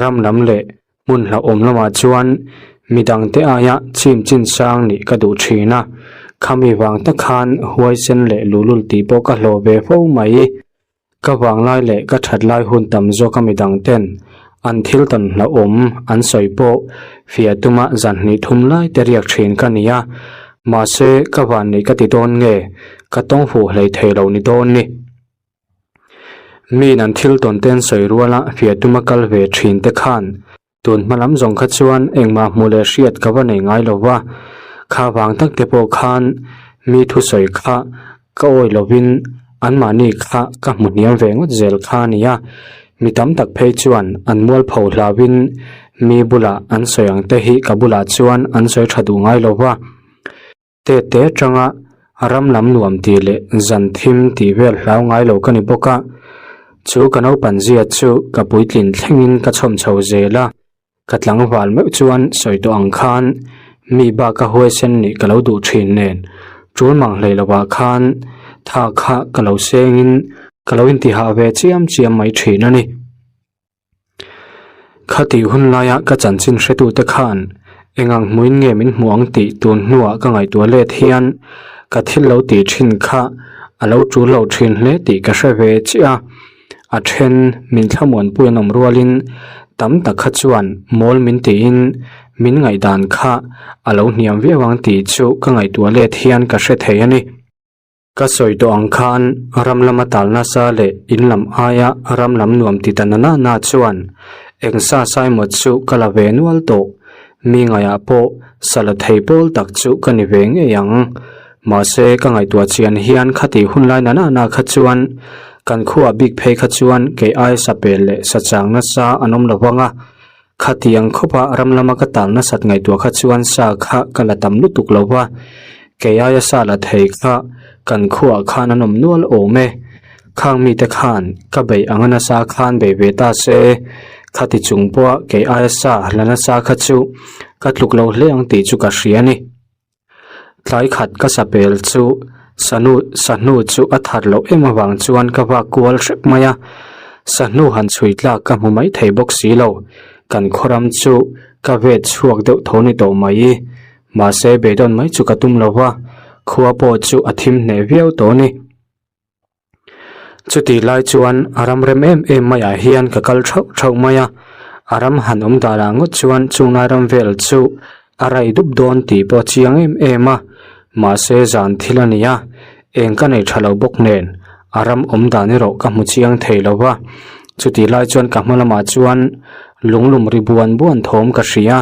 ram lam leh hmun hlauhawm lamah chuan midangte aia chim chin sang nih ka duh thin a, khami vang tak khan huaisen leh lulul tih pawh ka hlawh ve fo mai. Ka vanglai leh ka that lai hun tam zawk a midang ten an thil tawn hlauhawm an sawi pawh fiah tuma zan hnih thum lai te riak thin ka ni a, mahse ka van nih ka ti dawn nge ka tawng fuh hlei thei lo ni dawn ni. Miin an thil tawn te an sawi ruala fiah tuma kal ve thin te khan Tun hma lam zawng kha chuan engmah hmuh leh hriat ka va nei ngai lo va, kha vang tak te pawh khan mi thusawi kha ka awi lovin anmahni kha ka hmu hniam ve ngawt zel kha a ni a, mi tam tak phei chuan an mualpho hlauhin mi bulah an sawi ang te hi ka bulah chuan an sawi tha duh ngai lo va. Tete atanga ram lam nuam tih leh zan thim tih vel hlau ngai lo ka ni bawk a, chu ka naupan zia chu ka puitlin thlengin ka chhawm chho zel a, ka tlangval meuh chuan sawi tawh ang khan mi bak a huaisen nih ka lo duh thin nen tul mang hlei lovah khan tha kha ka lo sengin ka lo intihah ve chiam chiam mai thin a ni. Khatih hun laia ka chanchin hretute khan eng ang hmuin nge min hmuh ang tih tun hnuah ka ngaihtuah let hian ka thil lo tih thin kha a lo tul lo thin hle tih ka hre ve chiah a. A then min thlamuanpui an awm rualin tam tak kha chuan mawl min tiin. min ngaihdan kha a lo hniam viau ang tih chu ka ngaihtuah let hian ka hre thei a ni. Ka sawi tawh ang khan ram lama tal nasa leh in lam aia ram lam nuam ti ta na na na chuan eng sa sai maw chu ka la ve nual tawh. Mi ngaiah pawh sa la thei pawl tak chu ka ni ve ngei ang. Mahse ka ngaihtuah chian hian khati hun lai na na na kha chuan kan khuaah bik phei kha chuan kei aia sa pel leh sa chang nasa an awm lo vang a. Khatiang khawpa ram lama ka tal nasat ngaihtuah kha chuan sa kha ka la tam lutuk lo va, kei aia sa la thei kha kan khuaah khan an awm nual awm e. Khang mite khan ka beih anga nasa khan bei ve ta se, khati chung pawha kei aia sa la nasa kha chu ka tluk lo hle ang tih chu ka hria a ni. Tlai khat ka sapel chu sahnu sahnu chu a that loh em avang chuan ka vak kual hrep mai a, sahnu han chhui tlak ka hmu mai thei bawk si lo, kan khawram chu ka vet chhuak deuh tho ni tawh mai, mahse beidawn mai chu ka tum lo va, khua pawh chu a thim hneh viau tawh a ni. Chutih lai chuan a ram rem em em maiah hian ka kal thauh thauh mai a, a ram han awm danah ngawt chuan chunglai ram vel chu a rai dup dawn tih pawh a chiang em em a, mahse zan thil a ni a, eng ka nei tha lo bawk nen a ram awm dan erawh ka hmu chiang thei lo va, chutih lai chuan ka hma lamah chuan lunglum ri buan buan thawm ka hria,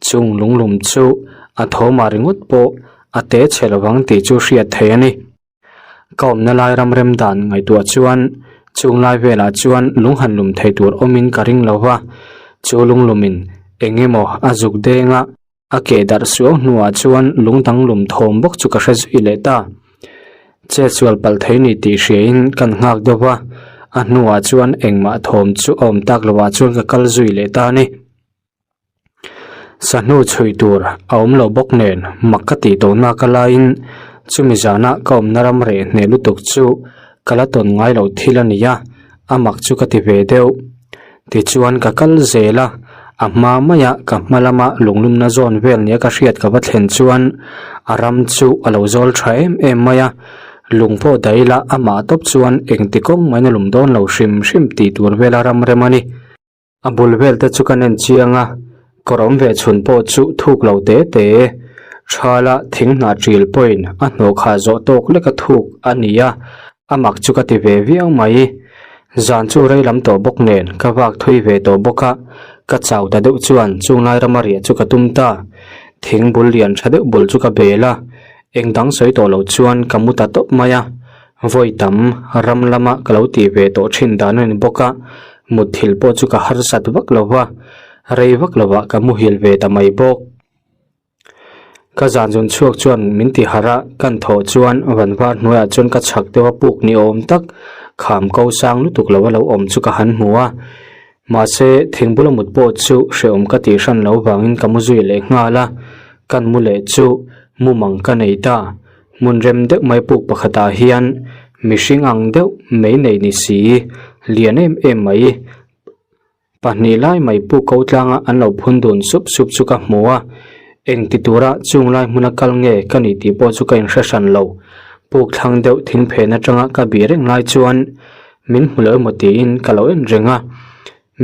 chung lunglum chu a thawmah ringawt pawh a te chhe lovang tih chu hriat theih a ni. Ka awmna lai ram rem dan ngaihtuah chuan chung lai velah chuan lung han lum thei tur awmin ka ring lo va, chu lunglumin eng emaw a zuk deng a, a keh darh suau hnuah chuan lung dang lum thawm bawk chu ka hre zui leh ta. Chet sual palh thei ni tih hriain kan nghak deuh va, a hnuah chuan engmah thawm chu a awm tak lovah chuan ka kal zui leh ta a ni. Sahnu chhui tur a awm lo bawk nen mak ka tih tawh nak a laiin chumi zana ka awmna ram reh hneh lutuk chu ka la tawn ngai loh thil a ni a, a mak chu ka ti ve deuh. Tichuan ka kal zel a, a hma maia ka hma lama lunglumna zawn vel nia ka hriat ka va thlen chuan a ram chu a lo zawl tha em em mai a, lung pawh daih ila amah tawp chuan engti kawng main a lum dawn lo hrim hrim tih tur vela ram rem a ni. A bul vel te chu kan en chiang a, kawr awm ve chhun pawh chu thuk lo te te. Thala thing hnah ṭil pawhin a hnawh khah zawh tawk lek a thuk a ni a, a mak chu ka ti ve viau mai. Zan chu rei lam tawh bawk nen ka vak thui ve tawh bawk a, ka chau ta deuh chuan chunglai rama riah chu ka tum ta. Thing bul lian tha deuh bul chu ka bel a, eng dang sawi tawh lo chuan ka mu ta tawp mai a. Vawi tam ram lama ka lo tih ve tawh thin dan a ni bawk a, mutthilh pawh chu ka harsat vak lo va, rei vak lovah ka muhil ve ta mai bawk. Ka zan zun chhuak chuan min ti harh a, kan thawh chuan van var hnuaiah chuan ka chhak deuh a puk ni awm tak kham ko sang lutuk lo a lo awm chu ka han hmu a, mahse thingbula mut pawh chu hrehawm ka tih hran lo vangin ka mu zui leh nghal a, kan mu leh chu mumang ka nei ta. Hmun rem deuh mai puk pakhatah hian mihring ang deuh mei nei ni si lian em em mai pahnih lai mai puk ko tlanga an lo phun dun sup sup chu ka hmu a, eng ti tura chung lai hmuna kal nge ka ni tih pawh chu ka inhre hran lo. Puk thlang deuh thing phen atanga ka bih reng lai chuan min hmu lo emaw tiin ka lo en reng a,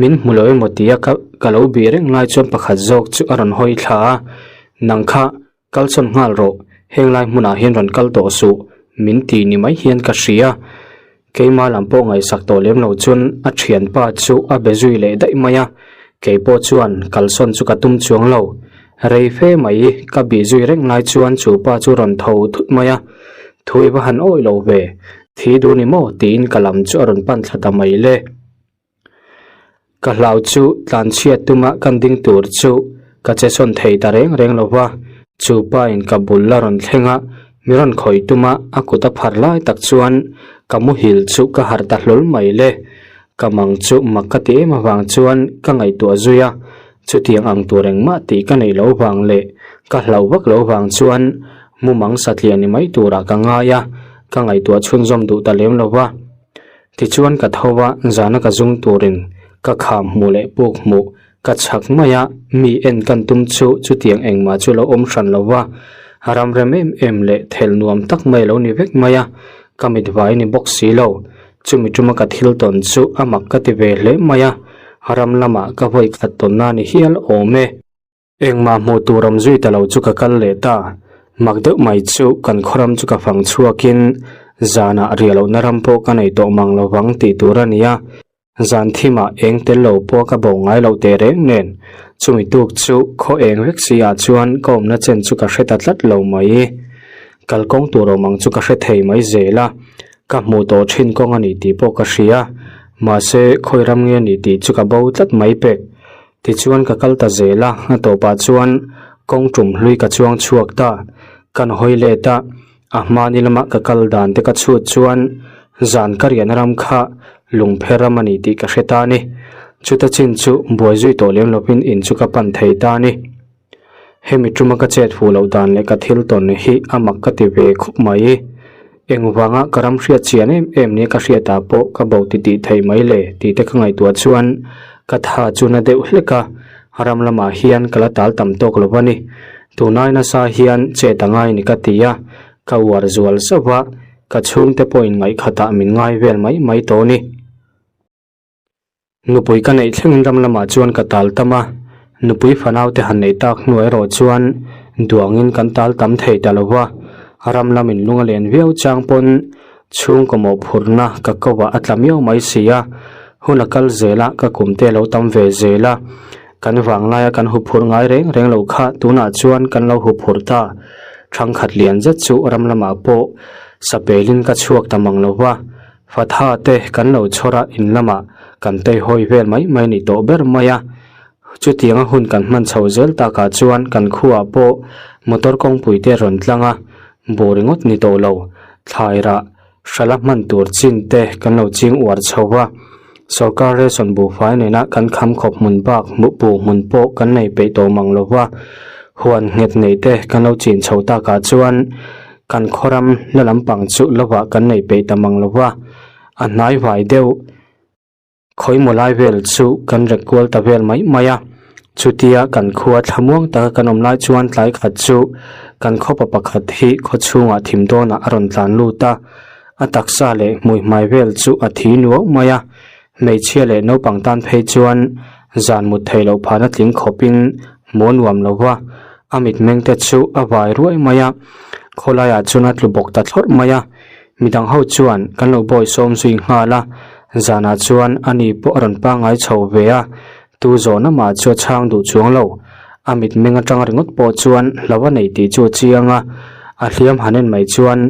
min hmu lo emaw tia ka ka lo bih reng lai chuan pakhat zawk chu a rawn hawi thla a, nang kha Kal sawn nghal rawh, heng lai hmunah hian rawn kal tawh suh, min ti ni mai hian ka hria. Keima lam pawh ngaihsak tawh lem lo chuan a thianpa chu a be zui leh daih mai a, kei pawh chuan kal sawn chu ka tum chuang lo. Rei fe mai ka bih zui reng lai chuan chu pa chu rawn tho thut mai a, Thu i va han awih lo ve, thi duh ni maw? tiin ka lam chu a rawn pan thla ta mai le. Ka hlau chu tlanchhiat tuma kan ding tur chu ka che sawn thei ta reng reng lo va, chu pa in ka bul la rawn thleng a, mi rawn khawih tuma a kut a phar lai tak chuan ka muhil chu ka harh ta hlawl mai le. Ka mang chu mak ka ti em avang chuan ka ngaihtuah zui a, chutiang ang tur engmah tih ka neih loh vang leh ka hlauh vak loh vang chuan mumang satliah ni mai turah ka ngai a, ka ngaihtuah chhunzawm duh ta lem lo va. Tichuan ka tho a, zana ka zung turin ka kham hmuh leh puk hmuh ka chhak mai a, mi en kan tum chu chutiang engmah chu lo awm hran lo va, ram rem em em leh thel nuam tak mai a lo ni vek mai a, ka mit vai ni bawk si lo, chumi tuma ka thil tawn chu a mak ka ti ve hle mai a, ram lamah ka vawi khat tawnna ni hial awm e. Engmah hmuh tur awm zui ta lo chu ka kal leh ta. Mak deuh mai chu kan khawram chu ka fang chhuakin zanah riah lohna ram pawh ka nei tawh mang lovang tih tur a ni a. Zan thimah eng tel lo pawh ka bo ngai loh teh reng nen chumi tuk chu khaw eng vek si ah chuan ka awmna chen chu ka hre ta tlat lo mai. Kalkawng tur awm ang chu ka hre thei mai zel a, ka hmuh tawh thin kawng a ni tih pawh ka hria. Mahse khawi ram nge a ni tih chu ka bo tlat mai pek. Tichuan ka kal ta zel a, a tawpah chuan kawng tum hlui ka chuang chhuak ta. Kan hawi let a, a hmani lama ka kal dan te ka chhut chuan zan ka riahna ram kha lungpher ram a ni tih ka hre ta a ni. Chuta chin chu buai zui tawh lem lovin in chu ka pan thei ta a ni. Hemi tuma ka chet fuh loh dan leh ka thil tawn hi a mak ka ti ve khawp mai. Engvanga ka ram hriat chian em em nia ka hriatah pawh ka bo ti tih thei mai le tih te ka ngaihtuah chuan ka tha chu na deuh hlek a, ram lamah hian ka la tal tam tawk lo a ni. Tunai nasa hian chet a ngai ni ka ti a, ka uar zual zauh a, ka chhungte pawhin ngaihkhatah min ngai vel mai mai tawh a ni. Nupui ka neih thlengin ram lamah chuan ka tal tam a, nupui fanau te han neih tak hnu erawh chuan duangin kan tal tam thei ta lo va, ram lamin lung a len viau chang pawn chhungkaw mawhphurhna ka ko ah a tla miau mai si a, hun a kal zel a ka kum te a lo tam ve zel a, kan vanglaia kan huphurh ngai reng reng loh kha tunah chuan kan lo huphurh ta, thangkhat lian zet chu ram lamah pawh sapelin ka chhuak ta mang lo va. Fatha te kan lo chhawr a in lamah kan tei hawi vel mai mai ni tawh ber mai a. Chutianga hun kan hman chho zel takah chuan kan khuaah pawh motor kawngpui te rawn tlang a, bu ringawt ni tawh lo. Thlai rah hrala hman tur chin te kan lo ching uar chho va. Sorkar ration buhfai nena kan kham khawp hmun bak hmuh bu hmun pawh kan nei peih tawh mang lo va. Huan nghet nei te kan lo chin chho takah chuan Kan khawram la lampang chu lovah kan nei peih ta mang lo va, a hnai vai deuh khawimaw lai vel chu kan rek kual ta vel mai mai a. Chutia kan khua thlamuang taka kan awm lai chuan tlai khat chu kan khawpa pakhat hi khaw chhungah thim dawnah a rawn tlan lut a, a taksa leh hmui hmai vel chu a thi nuau mai a. Hmeichhia leh naupang tan phei chuan zan mut theih loh phahna tling khawpin hmuh a nuam lo va, a mitmeng te chu a vai ruai mai a, khawlaiah chuan a tlu bawk ta thlawrh mai a, midang ho chuan kan lo bawi sawm zui nghal a, zanah chuan ani pawh a rawn pangngai chho ve a, tu zawhna mah chu a chhang duh chuang lo, a mitmeng atang ringawt pawh chuan hlo a nei tih chu a chiang a, a hliam han en mai chuan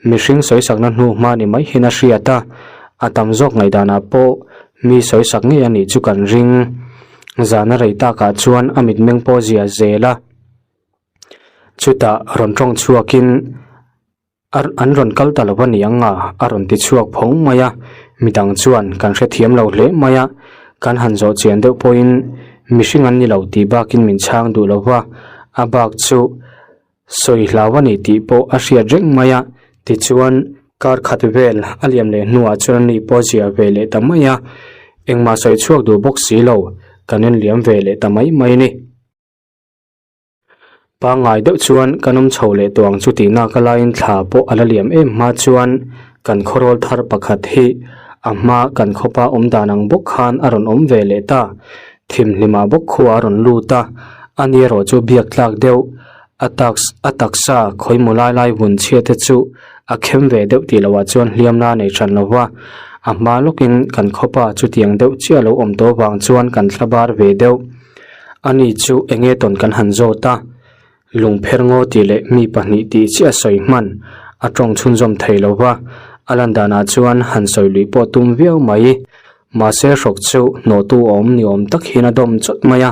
Mihring sawisakna hnu hma ni mai hian a hriat a, a tam zawk ngaihdanah pawh mi sawisak ngei a nih chu kan ring. Zana rei takah chuan a mitmeng pawh zia zel a, chutah rawn tawng chhuakin an rawn kal ta lo a ni ang a, a rawn ti chhuak phawng mai a, midang chuan kan hrethiam lo hle mai a, kan han zawh chian deuh pawhin mihring an ni lo tih bakin min chhang duh lo va, a bak chu Sawi hlau a ni tih pawh a hriat reng mai a, tichuan kar khat vel a liam leh hnuah chuan ani pawh a ziah ve leh ta mai a, engmah sawi chhuak duh bawk si lo, kan en liam ve leh ta mai mai a ni. Pangngai deuh chuan kan awm chho leh tawh ang chu tih nak a laiin thla pawh a la liam em hma chuan kan khawrawl thar pakhat hi a hma kan khawpa awm dan ang bawk khan a rawn awm ve leh ta. Thimhlimah bawk khua a rawn lut a, ani erawh chu biak tlak deuh a taks a taksa khawimaw lai lai vun chhia te chu a khem ve deuh tih loh ah chuan hliam la nei hran lo va, a hma lawkin kan khawpa chutiang deuh chiah lo awm tawh vang chuan kan thla bar ve deuh. Ani chu enge tawn kan han zawt a, Lungpher ngaw tih leh mi pahnih tih chiah sawi hman a tawng chhunzawm thei lo va, a lan danah chuan han sawi luih pawh tum viau mai. Mahse hrawk chu hnawhtu awm ni awm tak hian a dawm chawt mai a,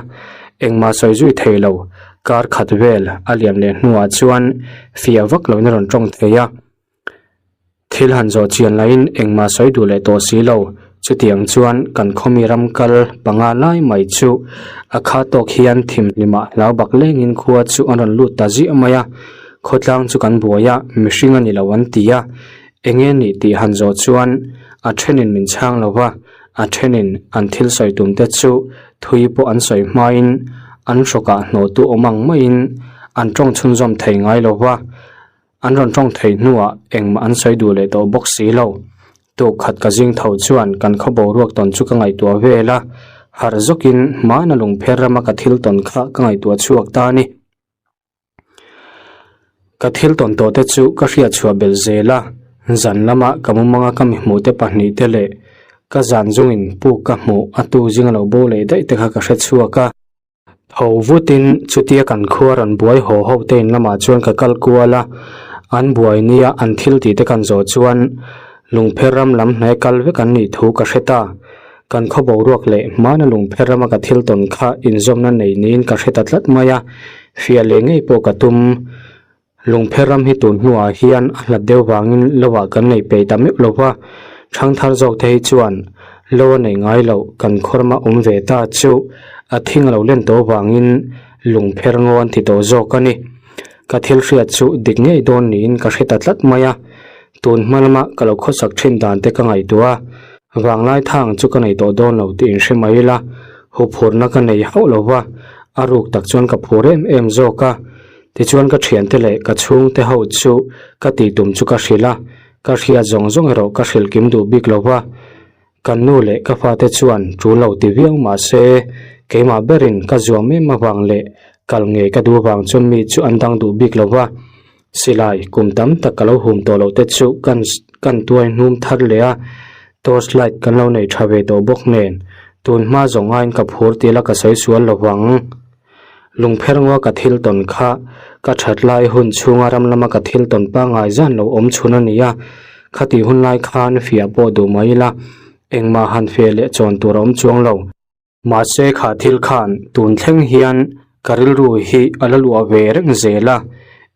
engmah sawi zui thei lo. Kar khat vel a liam leh hnuah chuan fiah vak loin a rawn tawng thei a. Thil han zawh chian laiin engmah sawi duh leh tawh si lo. Chutiang chuan kan khawmi ram kal panga lai mai chu a kha tawk hian thimhlimah hlau bak lengin khua chu an rawn lut ta ziah mai a. Khawtlang chu kan buai a, mihring a ni lo an ti a. Enge nih tih han zawh chuan a thenin min chhang lo va, a thenin an thil sawi tum te chu thui pawh an sawi hmain an hrawkah hnawhtu awm ang maiin an tawng chhunzawm thei ngai lo va. An rawn tawng theih hnuah engmah an sawi duh leh tawh bawk si lo. Tuk khat ka zing tho chuan kan khaw boruak tawn chu ka ngaihtuah vel a. Harh zawkin hmana lungpher rama ka thil tawn kha ka ngaihtuah chhuak ta a ni. Ka thil tawn tawh te chu ka hriat chhuah belh zel a, zan lama ka mumanga ka mi hmuh te pahnih te leh ka zan zungin puk ka hmuh a tu zinga lo bo leh daih te kha ka hre chhuak a. Tho vutin chutia kan khua rawn buai haw ho te in lamah chuan ka kal kual a, an buai nia an thil tih te kan zawh chuan lungpher ram lam hnaia kal vek an nih thu ka hre ta. Kan khaw boruak leh hmana lungpher rama ka thil tawn kha inzawmna nei niin ka hre ta tlat mai a, fiah leh ngei pawh ka tum. Lungpher ram hi tun hnuah hian a hlat deuh vangin lovah kan nei peih ta meuh lo va, ṭhangthar zawk te hi chuan lo a nei ngai loh kan khawrma awm ve ta chu a thing a lo len tawh vangin lungpher ngaw an ti tawh zawk a ni. Ka thil hriat chu dik ngei dawn niin ka hre ta tlat mai a, tun hma lama ka lo khawsak ṭhin dan te ka ngaihtuah a, Vanglai thang chu ka nei tawh dawn lo tih inhre mai ila, huphurna ka nei hauh lo va, a ruk tak chuan ka phur em em zawk a. Tichuan ka thiante leh ka chhungte ho chu ka tih tum chu ka hrilh a, ka hriat zawng zawng erawh ka hrilh kim duh bik lo va. Kan nu leh ka fate chuan tul lo ti viau mah se, keimah berin ka zuam em avang leh kal ngei ka duh vang chuan mi chu an dang duh bik lo va. Silai kum tam tak ka lo hum tawh loh te chu kan kan tuai hnum thar leh a, torch light kan lo nei tha ve tawh bawk nen tun hma zawng aiin ka phur tih la ka sawi sual lo vang. Lungpher ngaw ka thil tawn kha ka that lai hun chhunga ram lama ka thil tawn pangngai zan lo awm chhun a ni a, khatih hun lai khan fiah pawh duh mai ila engmah han fe leh chawn tur a awm chuang lo. Mahse kha thil khan tun thleng hian ka rilru hi a la luah ve reng zel a,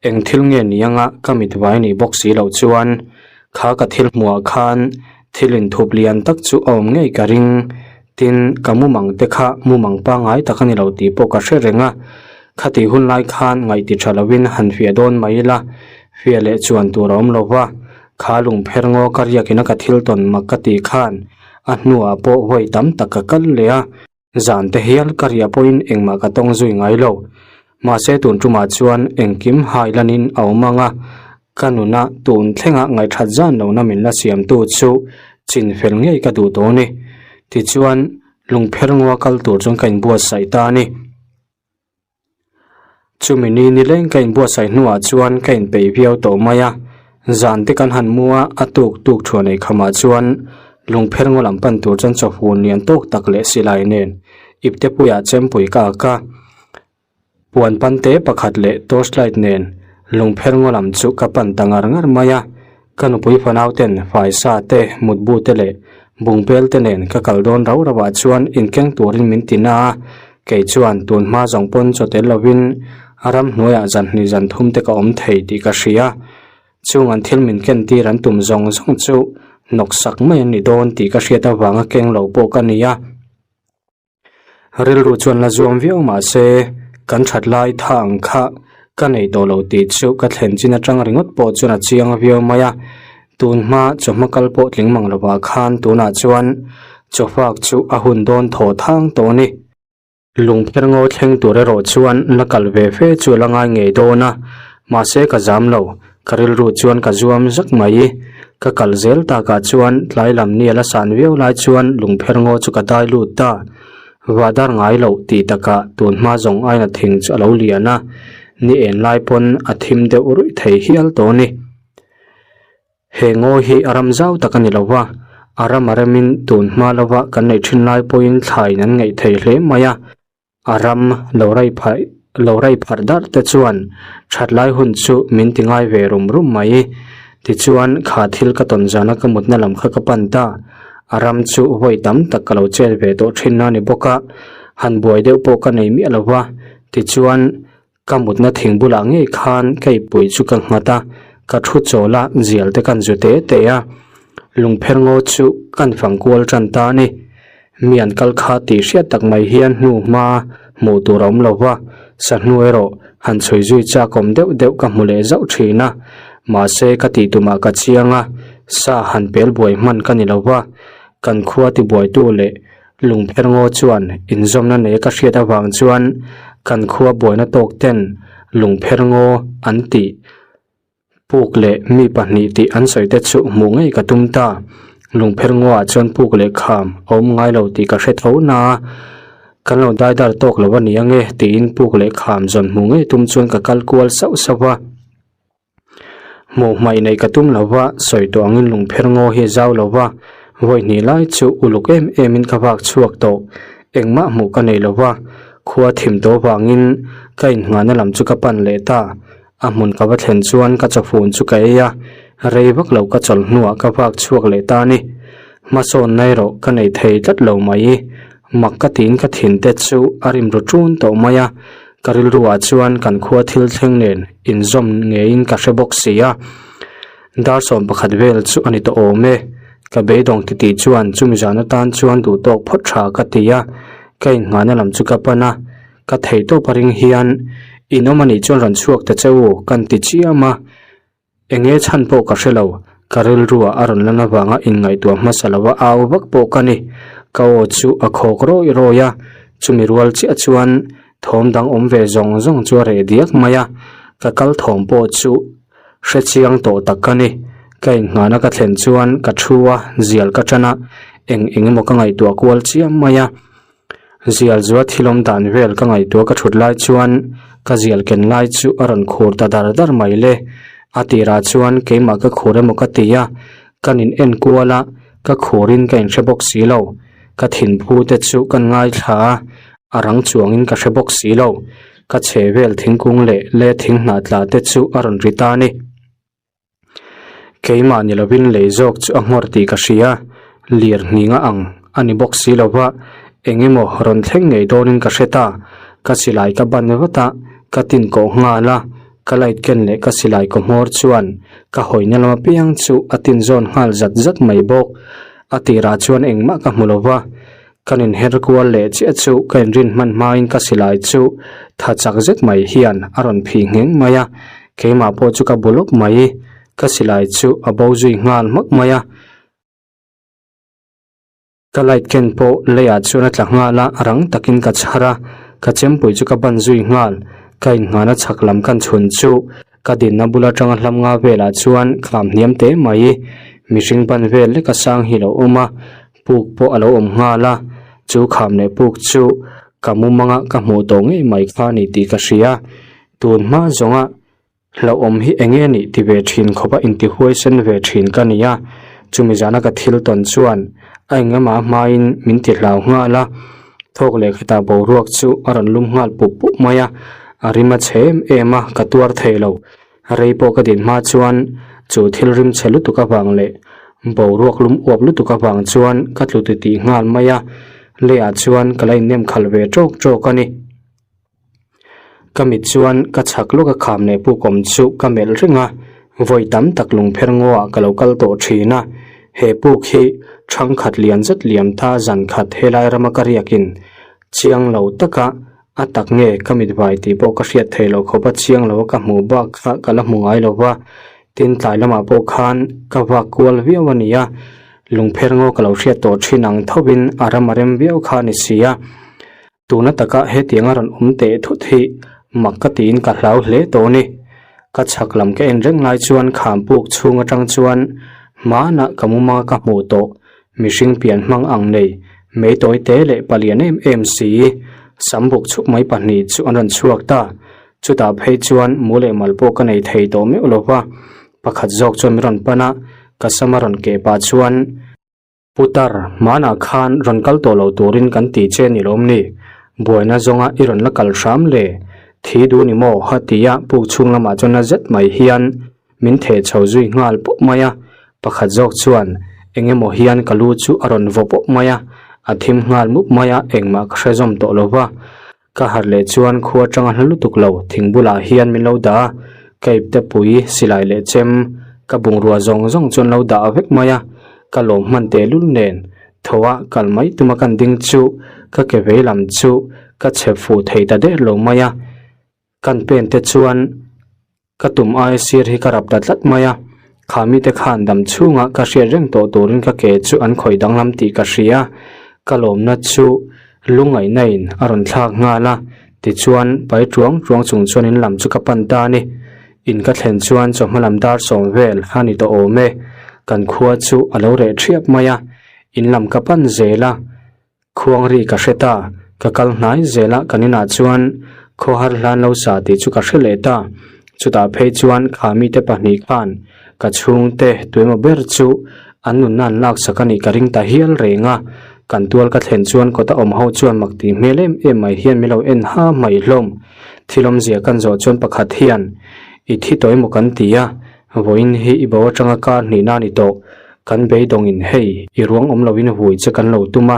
eng thil nge ni anga ka mit vai nih bawk si loh chuan kha ka thil hmuhah khan thil inthup lian tak chu a awm ngei ka ring. Tin, ka mumang te kha mumang pangngai tak a ni lo tih pawh ka hre reng a, khatih hun lai khan ngaihti tha lovin han fiah dawn mai ila, fiah leh chuan tur a awm lo va, kha lungpher ngaw ka riakina ka thil tawn mak ka tih khan A hnuah pawh vawi tam tak ka kal leh a, zan te hial ka riah pawhin engmah ka tawng zui ngai lo. Mahse tun tumah chuan engkim hai lanin a awm ang a, ka nuna tun thlenga ngaihthat zan lohna min la siamtu chu chin fel ngei ka duh tawh a ni. Tichuan, lungpher ngaw kal tur chuan ka inbuatsaih ta a ni. Chumi ni nileng ka inbuatsaih hnuah chuan ka inpeih viau tawh mai a, zan te kan han mu a, a tuk tuk thuan ei khamah chuan lungpher ngaw lam pan tur chuan chawhun lian tawk tak leh silai nen ipte puiah chempui ka ak a, puan pante pakhat leh torch light nen lungpher ngaw lam chu ka pan ta ngar ngar mai a. Ka nupui fanau ten faisa te, mutbu te leh bungbel te nen ka kal dawn rau rauah chuan inkeng turin min ti na a, kei chuan tun hma zawng pawn chaw tel lovin a ramhnuaiah zan hnih zan thum te ka awm thei tih ka hria. Chung an thil min ken tir an tum zawng zawng chu hnawksak mai an ni dawn tih ka hriat avanga keng lo pawh ka ni a. Rilru chuan la zuam viau mah se kan that lai tha ang kha ka nei tawh lo tih chu ka thlen chin atang ringawt pawh chuan a chiang viau mai a, tun hma chawhma kal pawh tling mang lovah khan tunah chuan chawfak chu a hun dawn thaw thang tawh a ni. Lungpher ngaw thleng tur erawh chuan la kal ve fe chu a la ngai ngei dawn a, mahse ka zam lo, Ka rilru chuan ka zuam zak mai. Ka kal zel takah chuan tlai lam ni a la san viau lai chuan lungpher ngaw chu ka dai lut ta. Vadar ngai loh tih takah tun hma zawng aina thing chu a lo lian a, ni en lai pawn a thim deuh ruih thei hial tawh a ni. He ngaw hi a ram zau tak a ni lo va, a ram a remin tun hma lova kan neih thin lai pawhin thlaiin an ngaih thei hle mai a. A ram lo rai pharh lo rai pharh darh te chuan that lai hun chu min ti ngai ve rum rum mai. Tichuan kha thil ka tawn zana ka mutna lam kha ka pan ta. A ram chu vawi tam tak ka lo chet ve tawh thin a ni bawk a, han buai deuh pawh ka nei miah lo va. Tichuan ka mutna thing bulah ngei khan ka ipui chu ka nghat a, ka thu chawl a, zial te kan zu te te a. Lungpher ngaw chu kan fang kual tan ta a ni. Mi an kal kha tih hriat tak mai hian hnu hma hmuh tur a awm lo va, sahnu erawh han chhui zui chak awm deuh deuh ka hmu leh zauh thin a, mahse ka tih tumah ka chiang a, sa han pel buai hman ka ni lo va, kan khua tibuaitu leh lungpher ngaw chuan inzawmna nei ka hriat avang chuan kan khua buaina tawk ten lungpher ngaw an tih. Puk leh mi pahnih tih an sawi te chu hmuh ngei ka tum ta. Lungpher ngaw ah chuan puk leh kham a awm ngai lo tih ka hre tho na a, kan lo daidar tawk lo a ni ange tiin puk leh kham zawn hmuh ngei tum chuan ka kal kual sauh sauh a. Hmuh hmaih neih ka tum lo va, sawi tawh angin lungpher ngaw hi a zau lo va, vawi hnih lai chu uluk em em in ka vak chhuak tawh, engmah hmuh ka nei lo va, khua thim tawh vangin ka inngahna lam chu ka pan leh ta. A hmun ka va thlen chuan ka chawfun chu ka ei a, rei vak lo ka chawlh hnuah ka vak chhuak leh ta a ni. Hmasawnna erawh ka nei thei tlat lo mai. Mak ka tiin ka thin te chu a rim ru ṭun tawh mai a, ka rilruah chuan kan khua thil thleng nen inzawm ngeiin ka hre bawk si a. Dar 11 vel chu a ni tawh awm e. Ka beidawng titih chuan chumi zan atan chuan duhtawk phawt tha ka ti a, ka innghahna lam chu ka pan a. Ka thei tawp a ring hian in awm anih chuan rawn chhuak ta che u kan ti chiam a, enge chhan pawh ka hre lo, ka rilruah a rawn lan avanga inngaihtuah hmasa lo a au vak pawh ka ni. Ka aw chu a khawk rawi rawi a, chumi rual chiah chuan thawm dang awm ve zawng zawng chu a reh diak mai a, ka kal thawm pawh chu hre chiang tawh tak ka ni. Ka inngahna ka thlen chuan ka thu a, zial ka tan a, eng eng emaw ka ngaihtuah kual chiam mai a. Zial zua thil awm dan vel ka ngaihtuah ka thut lai chuan ka zial ken lai chu a rawn khur ta dar dar mai le. A tirah chuan keimah ka khur emaw ka ti a, ka nin en kual a, ka khurin ka inhre bawk si lo. Ka thinphu te chu kan ngaithla a, a rang chuangin ka hre bawk si lo. Ka chhe vel thingkung leh le thing hnah tla te chu a rawn ri ta a ni. Keimah ni lovin lei zawk chu a nghawr tih ka hria, lir hninga ang a ni bawk si lova, eng emaw rawn thleng ngei dawnin ka hre ta, ka silai ka ban vat a, ka tin kawh nghal a, ka light ken leh ka silai kaw hmawr chuan ka hawina lam apiang chu a tin zawn nghal zat zat mai bawk, a tirah chuan engmah ka hmu lova, Kan inher kual leh chiah chu ka inrin hman hmain ka silai chu tha chak zet mai hian a rawn phih ngheng mai a, keimah pawh chu ka bu lawp mai. Ka silai chu a bo zui nghal hmak mai a. Ka light ken pawh leiah chuan a tla nghal a, rang takin ka chhar a, ka chempui chu ka ban zui nghal. Ka inngahna chhak lam kan chhun chu ka dinna bul atanga hlam nga velah chuan kham hniam teh mai. Mihring ban vel leka sang hi lo awm a. Puk pawh a lo awm nghal a, chu kham leh puk chu ka mumanga ka hmuh tawh ngei mai kha a ni tih ka hria. Tun hma zawnga hlauhawm hi eng nge nih ti ve thin khawpa intihuai sen ve thin ka ni a, chumi zana ka thil tawn chuan a engemaw hmain min ti hlau nghal a, thawk leh khatah boruak chu a rawn lum nghal pup pup mai a, a rim a chhe em em a, ka tuar thei lo. Rei pawh ka din hma chuan chu thil rim chhe lutuk avang leh boruak lum uap lutuk avang chuan ka tlu ti tih nghal mai a, leiah chuan ka la innem khalh ve tawk tawk a ni. Ka mit chuan ka chhak lawk a kham leh puk awm chu ka melh reng a, vawi tam tak lungpher ngaw ah ka lo kal tawh thin a, he puk hi thangkhat lian zet liam ta zan khat helai rama ka riakin chiang lo taka A tak nge ka mit vai tih pawh ka hriat theih loh khawp a chiang lo a ka hmuh bak kha ka la hmu ngai lo va, tin tlai lamah pawh khan ka vak kual viau a ni a, lungpher ngaw ka lo hriat tawh thin ang thovin a ram a rem viau kha a ni si a. Tuna taka hetiang a rawn awm teh thut hi mak ka tiin ka hlau hle tawh a ni. Ka chhak lam ka en reng lai chuan kham puk chhung atang chuan hmanah ka mumanga ka hmuh tawh Mihring pian hmang ang nei, mei tawi te leh palian em em si, sam buk chhuk mai pahnih chu an rawn chhuak ta. Chutah phei chuan mu leh mal pawh ka nei thei tawh meuh lo va, pakhat zawk chuan min rawn pan a, ka sam a rawn keh pah chuan, Putar, hmanah khan rawn kal tawh lo turin kan ti che ni lawm ni? Buaina zawnga i rawn la kal hram le? Thi duh ni maw? a ti a, puk chhung lamah chuan na zet mai hian Min theh chho zui nghal pawp mai a, pakhat zawk chuan eng emaw hian ka lu chu a rawn vaw pawp mai a, a thim nghal mup mai a, engmah ka hre zawm tawh lo va. Ka harh leh chuan khua atanga hla lutuk lo thing bulah hian min lo dah a, ka ipte pui, silai leh chem, ka bungrua zawng zawng chu an lo dah vek mai a, ka lawm hman tehlul nen tho a kal mai tuma kan ding chu ka ke vei lam chu ka chhep fuh thei ta der lo mai a, kan pen te chuan Ka tum aia sir hi ka rap ta tlat mai a, kha mite khan dam chhunga ka hriat reng tawh turin ka ke chu an khawih danglam tih ka hria. Ka lawmna chu lungngaihna in a rawn thlak nghal a, tichuan pai tuang tuang chung chuan in lam chu ka pan ta a ni. In ka thlen chuan chawhma lam dar sawm vel a ni tawh awm e. Kan khua chu a lo reh ṭhiap mai a, in lam ka pan zel a, khuang ri ka hre ta, ka kal hnai zel a kan inah chuan khawhar hlan lo sa tih chu ka hre leh ta. Chutah phei chuan kha mite pahnih khan ka chhungte tuemaw ber chu an nunna an laksak a nih ka ring ta hial reng a, kan tual ka thlen chuan kawta awm ho chuan mak tih hmel em em mai hian min lo en ha mai hlawm. Thil awmzia kan zawh chuan pakhat hian i thi tawh emaw kan ti a, vawiin hi i bo atanga kar hnihna a ni tawh, kan beidawngin hei i ruang awm loin hui che kan lo tum a,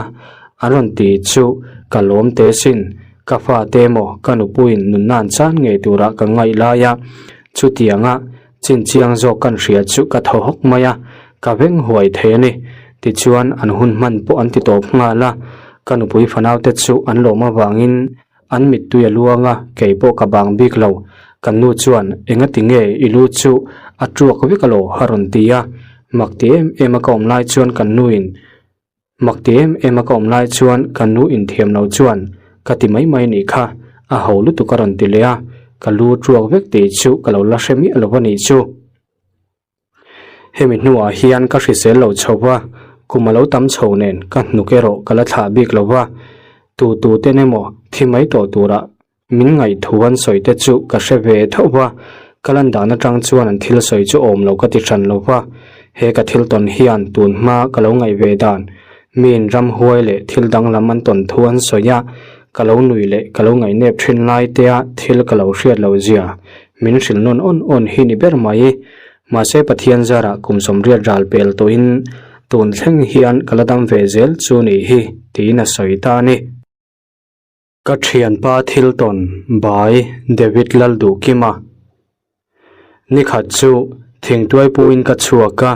an rawn ti chu ka lawm teh sin, ka fate emaw ka nupuiin nunna an chan ngei turah ka ngaih lai a, chutianga chinchiang zawk kan hria chu ka thaw hawk mai a, ka veng huai thei a ni. Tichuan an hun hman pawh an ti tawp nghal a, ka nupui fanaute chu an lawm avangin An mittui a luang a, kei pawh ka bang bik lo. Kan nu chuan, Engati nge i lu chu a tuak vek alo? a rawn ti a. Mak ti em em a ka awm lai chuan kan nuin Mak ti em em a ka awm lai chuan kan nu inthiam lo chuan ka ti mai mai nih kha, a ho lutuk a rawn ti leh a. Ka lu tuak vek tih chu ka lo la hre miah lo a nih chu. Hemi hnuah hian ka hrisel lo chho va, kum a lo tam chho nen ka hnuk erawh ka la thlah bik lo va, tu tu ten emaw thi mai tawh tura min ngaihthu an sawi te chu ka hre ve tho va, ka lan dan atang chuan an thil sawi chu awm lo ka ti hran lo va, he ka thil tawn hian tun hma ka lo ngaih ve dan miin ramhuai leh thil danglam an tawn thu an sawi a, ka lo nui leh ka lo ngaihnep thin lai tea thil ka lo hriat loh zia Min hrilh nawn awn awn hi ni ber mai. Mahse Pathian zarah kum sawmriat ral pel tawhin tun thleng hian ka la dam ve zel chu nih hi tiin a sawi ta a ni. Ka thianpa thil tawn by David Lalduhkima. Nikhat chu thingtuai puin ka chhuak a,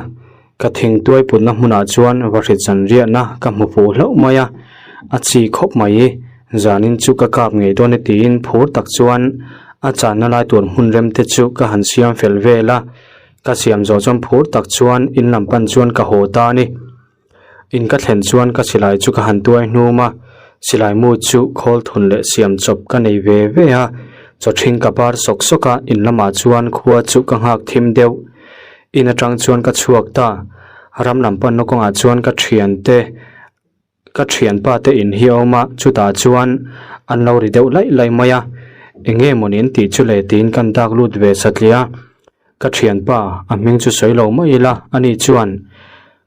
ka thingtuai putna hmunah chuan vahrit zanriahna ka hmu fuh hlauh mai a, a chi khawp mai. Zanin chu ka kap ngei dawn e tiin phur tak chuan a channa lai tur hmun rem te chu ka han siam fel vel a, ka siam zawh chuan phur tak chuan in lam pan chuan ka haw ta a ni. In ka thlen chuan ka silai chu ka han tuai hnum a, silai mu chu khawl thun leh siam chawp ka nei ve ve a, chaw ṭhing ka bar sawk sawk a, in lamah chuan khua chu ka nghak thim deuh. In aṭang chuan ka chhuak ta, ram lam panna kawngah chuan ka ṭhiante Ka thianpa te in hi a awm a, chutah chuan an lo ri deuh laih laih mai a, eng nge mawni an tih chu le tiin kan dak lut ve satliah a. Ka thianpa, a hming chu sawi lo mai ila, ani chuan,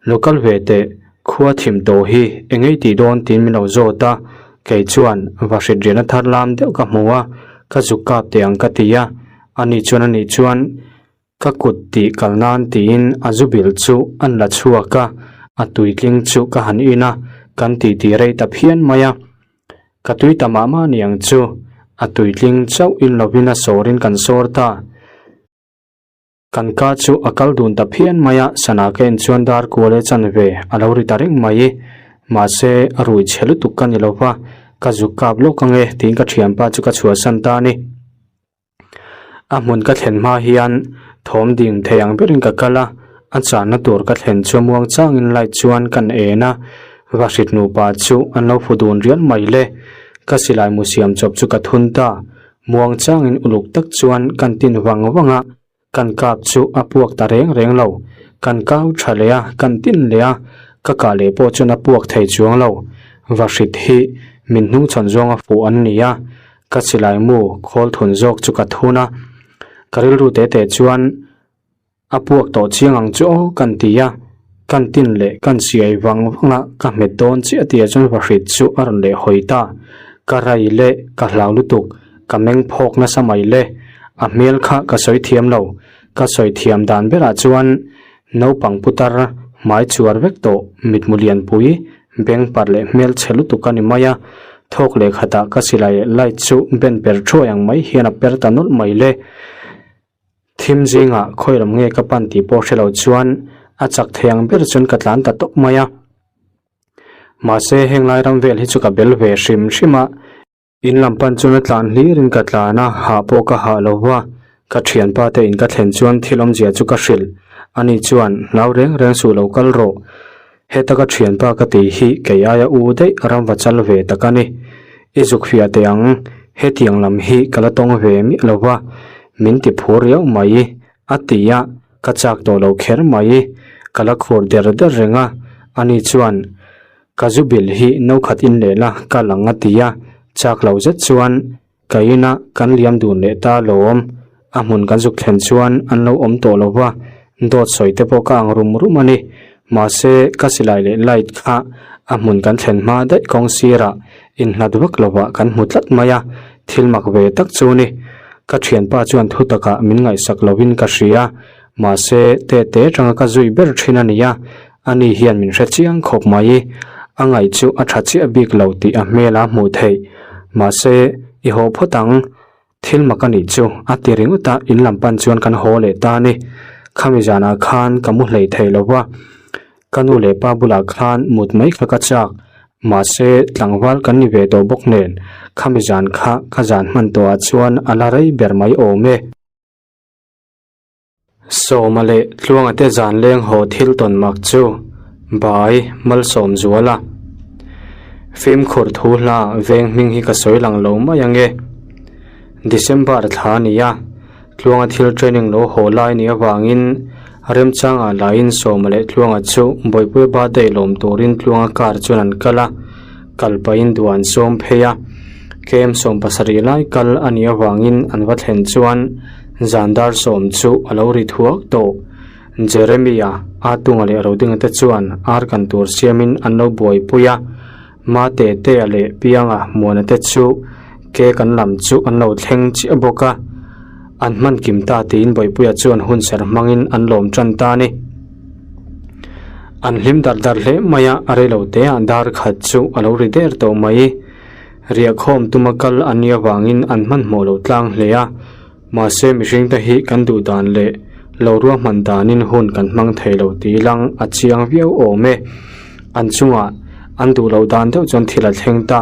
Lo kal ve teh, khua thim tawh hi eng ei tih dawn tiin min lo zawt a, kei chuan va hrit riahna thar lam deuh ka hmu a, ka zuk kap teh ang ka ti a, ani chuan ani chuan, Ka kut tih kal nan tiin a zu bil chu an la chhuak a, a tuitling chu ka han in a, kan titi rei ta phian mai a. Ka tui ta mah mah niang chu, a tuitling chauh in lovin a sawrin kan sawr ta. Kan ka chu a kal dun ta phian mai a, sana ka en chuan dar kual e chanve a lo ri ta reng mai. Mahse, a rui chhe lutuk ka ni lo va, ka zuk kap lawk ange tiin ka thianpa chu ka chhuahsan ta a ni. A hmun ka thlen hma hian thawm ding thei ang berin ka kal a, a channa tur ka thlen chu muang changin light chuan kan en a, vahrit nupa chu an lo fu dun rial mai le. Ka silai mu siam chawp chu ka thun ta, muang changin uluk tak chuan kan tin vang vang a, kan kap chu a puak ta reng reng lo. Kan kau tha leh a, kan tin leh a, ka kah leh pawh chuan a puak thei chuang lo. Vahrit hi min hnungchhawn zawnga fuh an ni a, Ka silai mu khawl thun zawk chu ka thun a, ka rilru te te chuan a puak tawh chiang ang chu aw kan ti a, kan tin leh kan siai vang vang a, ka hmet dawn chiah tih ah chuan vahrit chu a rawn leh hawi ta, ka rai leh ka hlau lutuk, ka meng phawk nasa mai le, a hmel kha ka sawi thiam lo, ka sawi thiam dan berah chuan naupang putar hmai chuar vek tawh mitmu lianpui Beng par leh hmel chhe lutuk a ni mai a, thawk leh khatah ka silai leh light chu ben per thuai ang mai hian a per ta nawlh mai le. Thim zingah khawi lam nge ka pan tih pawh hre lo chuan a chak thei ang ber chuan ka tlan ta tawp mai a. Mahse heng lai ram vel hi chu ka bel ve hrim hrim a. In lam pan chuan a tlan hlirin ka tlan a, hah pawh ka hah lo va, ka thianpa te in ka thlen chuan thil awmzia chu ka hrilh. Ani chuan, Hlau reng reng suh lo kal rawh. Heta ka thianpa ka tih hi kei aia u daih ram va chal ve tak a ni. I zuk fiah teh ang, hetiang lam hi ka la tawng ve miah lo va, min ti phur riau mai, a ti a, ka chak tawh lo kher mai. Ka la khur der der reng a, ani chuan ka zu bil hi no khat in leh la ka lang a ti a, chak lo zet chuan ka inah kan liam dun leh ta lawm. A hmun kan zuk thlen chuan an lo awm tawh lo va, dawt sawi te pawh ka ang rum rum a ni. Mahse, ka silai leh light kha a hmun kan thlen hma daih kawng sirah inhlat vak lovah kan hmu tlat mai a, thil mak ve tak chu ni. Ka thianpa chuan thu takah min ngaihsak lovin ka hria, mahse, te te atanga ka zui ber thin a ni a, ani hian min hre chiang khawp mai. A ngaih chu a tha chiah bik lo tih a hmel a hmuh theih. Mahse, i haw phawt ang. Thil mak a nih chu, a ti ringawt a, in lam pan chuan kan haw leh ta a ni. Khami zanah khan ka mu hlei thei lo va, ka nu leh pa bulah khan mut mai kha ka chak. Mahse, tlangval kan ni ve tawh bawk nen, khami zan kha ka zan hman tawhah chuan a la rei ber mai awm e. Sawma leh Tluanga te zan leng haw thil tawn mak chu Bai Malsawm zual a. Fimkhur thu hla veng hming hi ka sawi lang lo mai ange. December thla a ni a, Tluanga thil training lo haw lai nih avangin remchangah laiin Sawma leh Tluanga chu Bawihpuia birthday lawm turin Tluanga car chuan an kal a, kal pahin duh an sawm phei a. KM 70 lai kal a nih avangin an va thlen chuan Zan dar sawm chu a lo ri thuak tawh. Jeremia, Atunga leh Rodinga te chuan ar kan tur siamin an lo buaipui a. Mate Tea leh Pianga Muana te chu ke kan lam chu an lo thleng chiah bawk a. An hman kim ta tiin Bawihpuia chuan hunserh hmangin an lawm tan ta a ni. An hlim dar dar hle mai a, a reilo teah dar khat chu a lo ri der tawh mai. Riahkhawm tuma kal an nih avangin an hmanhmawh lo tlang hle a, mahse mihringte hi kan duh dan leh lo ruahman danin hun kan hmang thei lo tih lang a chiang viau awm e. An chungah an duh loh dan deuh chuan thil a thleng ta.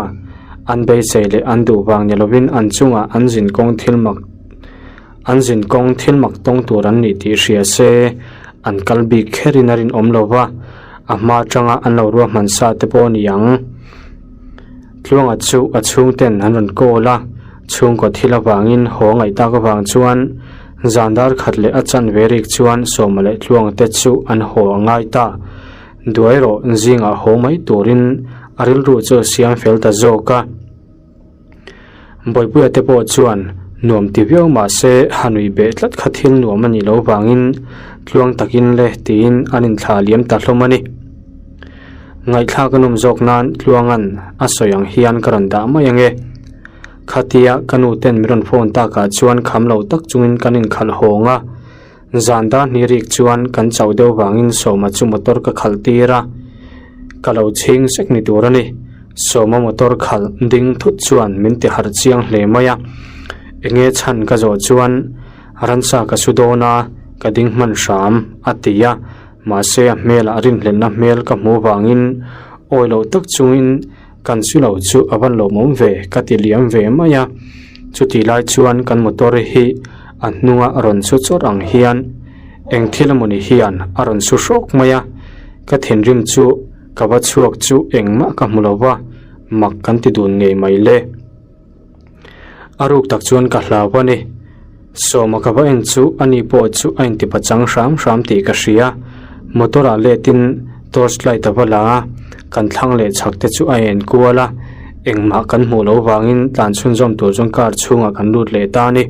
An beisei leh an duh vang ni lovin an chungah an zin kawng thil mak an zin kawng thil mak tawng tur an nih tih hria se an kal bik kherin a rinawm lo va, a hma atanga an lo ruahman sa te pawh a ni ang. Tluanga chu a chhungten an rawn call a, chhungkaw thil avangin haw ngaih tak avang chuan zan dar khat leh a chanve rik chuan Sawma leh Tluanga te chu an haw a ngai ta. Duai erawh zingah haw mai turin a rilru chu a siam fel ta zawk a. Bawihpuia te pawh chuan nuam ti viau mah se Hanui beh tlat kha thil nuam a nih loh vangin tluang takin le tiin an inthlah liam ta hlawm a ni. Ngaihthlak a nawm zawk nan Tluanga'n a sawi ang hian ka rawn dah mai ange. Khatia ka nu ten min rawn phone takah chuan kham lo tak chungin kan inkhalh hawng a. Zan dar hnih rik chuan kan chauh deuh vangin Sawma chu motor ka khalh tir a, ka lo chhing sek ni tur a ni. Sawma motor khalh ding thut chuan min ti harh chiang hle mai a. Enge chhan ka zawh chuan ransa ka su dawn a, ka ding hman hram a ti a. Mahse a hmelah rinhlelhna hmel ka hmuh vangin awi loh tak chungin kan su lo chu a van lawmawm ve ka ti liam ve mai a. Chutih lai chuan kan motor hi a hnunga rawn su chawrh ang hian eng thil emawni hian a rawn su hrawk mai a. Ka thinrim chu ka va chhuak chu engmah ka hmu lo va, mak kan ti dun ngei mai le. A ruk tak chuan ka hlau a ni. Sawma ka va en chu ani pawh chu a intipa chang hram hram tih ka hria. Motor ah letin torch light a va la a, kan thlang leh chhak te chu a en kual a, engmah kan hmuh loh vangin tlan chhunzawm tur chuan car chhungah kan lut leh ta a ni.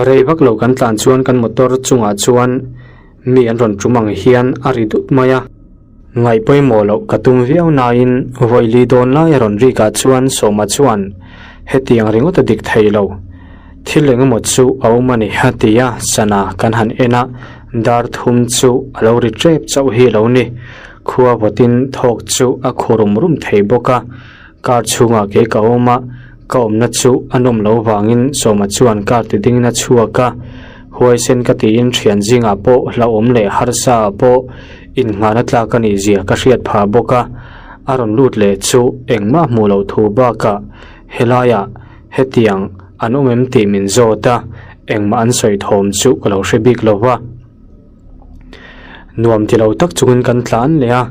Rei vak lo kan tlan chuan kan motor chungah chuan Mi an rawn tum ang hian a ri dut mai a. Ngaih pawimawh loh ka tum viau nain vawili dawn lai a rawn rik ah chuan Sawma chuan hetiang ringawt a dik thei lo. Thil eng emaw chu a awm a ni a ti a, sana kan han en a, dar thum chu a lo ri tep chauh hi a lo ni. Khua vawtin thawk chu a khu rum rum thei bawk a. Car chhungah kei ka awm a, ka awmna chu a nawm loh vangin Sawma chuan car ti dingin a chhuak a, huaisen ka tiin thian zingah pawh hlauhawm leh harsa ah pawh innghahna tlak a nih zia ka hriat phah bawk a, a rawn lut leh chu engmah hmuh loh thu bakah helaiah hetiang an awm em tih min zawt a, engmah an sawi thawm chu ka lo hre bik lo va. Nuam ti lo tak chungin kan tlan leh a,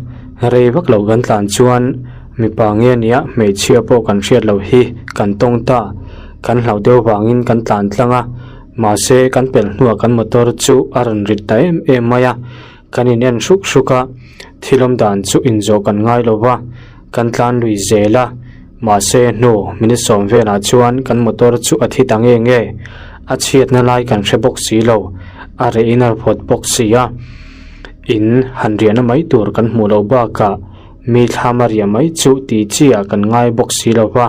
rei vak lo kan tlan chuan mipa nge nia hmeichhia pawh kan hriat loh hi kan tawng ta, kan hlauh deuh vangin kan tlan tlang a, mahse kan pelh hnuah kan motor chu a rawn rit ta em em mai a. Kan in en hruk hruk a, thil awm dan chu inzawh kan ngai lo va, kan tlan lui zel a, mahse hnu minute sawm velah chuan kan motor chu a thi ta nge nge, a chhiatna lai kan hre bawk si lo, a reh in a vawt bawk si a, in han riahna mai tur kan hmuh loh bakah mi thlam a riah mai chu tih chi ah kan ngai bawk si lo va,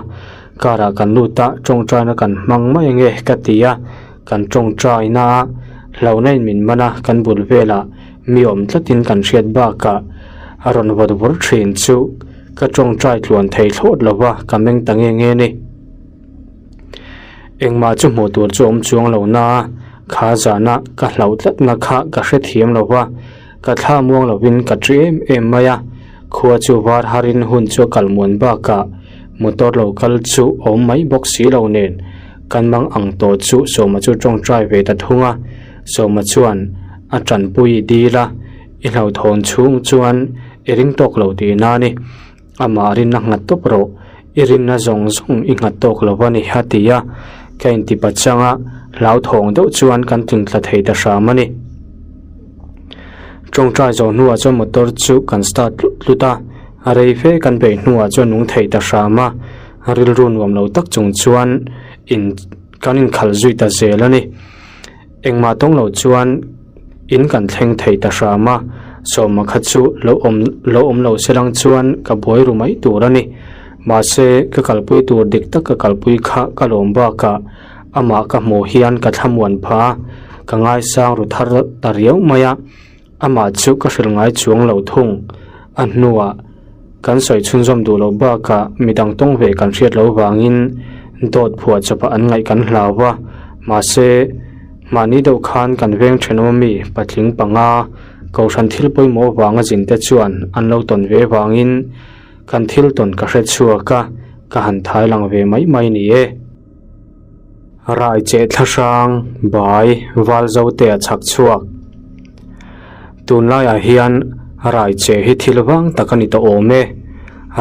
car ah kan lut a, tawngtaina kan hmang mai ange ka ti a. Kan tawngtaina a hlauhna in min man a, kan bul velah mi awm tlatin kan hriat bakah a rawn vawt vur thin chu ka tawngtai tluan thei thlawt lo va, ka meng ta nge nge ni. Engmah chu hmuh tur chu awm chuang lo na a, kha zana ka hlauh tlatna kha ka hrethiam lo va, ka thla muang lovin ka ṭi em em mai a, khua chu var harin hun chu a kal muan bakah motor lo kal chu awm mai bawk si lo nen. Kan mang ang tawh chu Sawma chu tawngtai ve ta thung a, Sawma chuan a tanpui i dil a, i hlauhthawn chhung chuan i ring tawk lo tih na ni, amah rinna nghat tawp rawh, i rinna zawng zawng i nghat tawk lo a ni a ti a, ka inti pachang a, hlauthawng deuh chuan kan tlingtla thei ta hram a ni. Tawngtai zawh hnuah chuan motor chu kan start tlut tlut a, a rei fe kan beih hnuah chuan nung thei ta hram a. Rilru nuam lo tak chung chuan in kan inkhalh zui ta zel a ni. Engmah tawng lo chuan in kan thleng thei ta hram a, sawma kha chu lo awm lo awm lo se lang chuan ka buai ru mai tur a ni. Mahse ka kalpui tur dik tak ka kalpui kha ka lawm bakah amah ka hmuh hian ka thlamuan pha a, ka ngaisang ru thar ta riau mai a. Amah chu ka hrilh ngai chuang lo thung. A hnuah kan sawi chhunzawm duh loh bakah midang tawng ve kan hriat loh vangin dawt phuah chawpah an ngaih kan hlau va. Mahse, mahni deuh khan kan veng thenawm ami patling panga kohhran thil pawimawh vanga zin te chuan an lo tawn ve vangin kan thil tawn ka hre chhuak a, ka han thai lang ve mai mai ni e. Rai cheh thlahrang bai val zo te a chhak chhuak. Tunlaiah hian rai cheh hi thil vang tak a ni tawh awm e.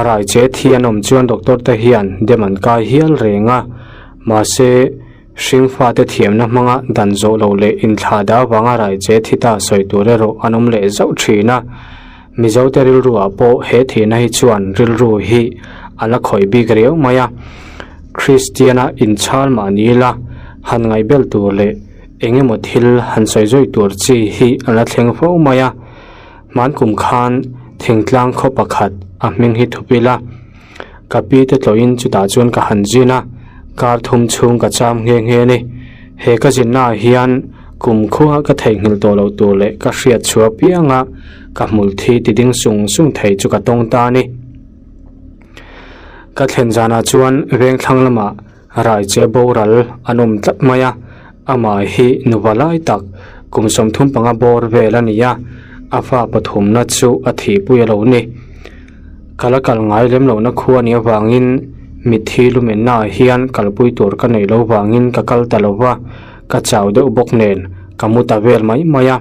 Rai cheh thi an awm chuan doctor te hian dem an kai hial reng a, mahse hringfa te thiamna hmanga dan zawh loh leh inthlah dah avanga rai cheh thi ta sawi tur erawh an awm leh zauh thin a. Mizo te rilru ah pawh he thihna hi chuan rilru hi a la khawih bik riau mai a, Kristiana inchhal mah ni ila han ngaihbel tur leh eng emaw thil han sawi zawi tur chi hi a la thleng fo mai a, hmankum khan thingtlang khaw pakhat a hming hi thup ila ka pi te tlawhin chutah chuan ka han zin a, kar thum chhung ka cham nghe nghe a ni. He ka zinna ah hian kum khua ka theihnghilh tawh loh tur leh ka hriat chhuah pianga ka hmul thi ti ding sung sung thei chu ka tawng ta a ni. Ka thlen zanah chuan vengthlang lamah rai che boral an awm tlat mai a, amah hi nuva lai tak kum 35 bawr vel a ni a, a fa pathumna chu a thihpui a lo ni. Ka la kal ngai lem lohna khua nih avangin mitthi lumenna ah hian kalpui tur ka neih loh vangin ka kal ta lo va, ka chau deuh bawk nen ka mu ta vel mai mai a,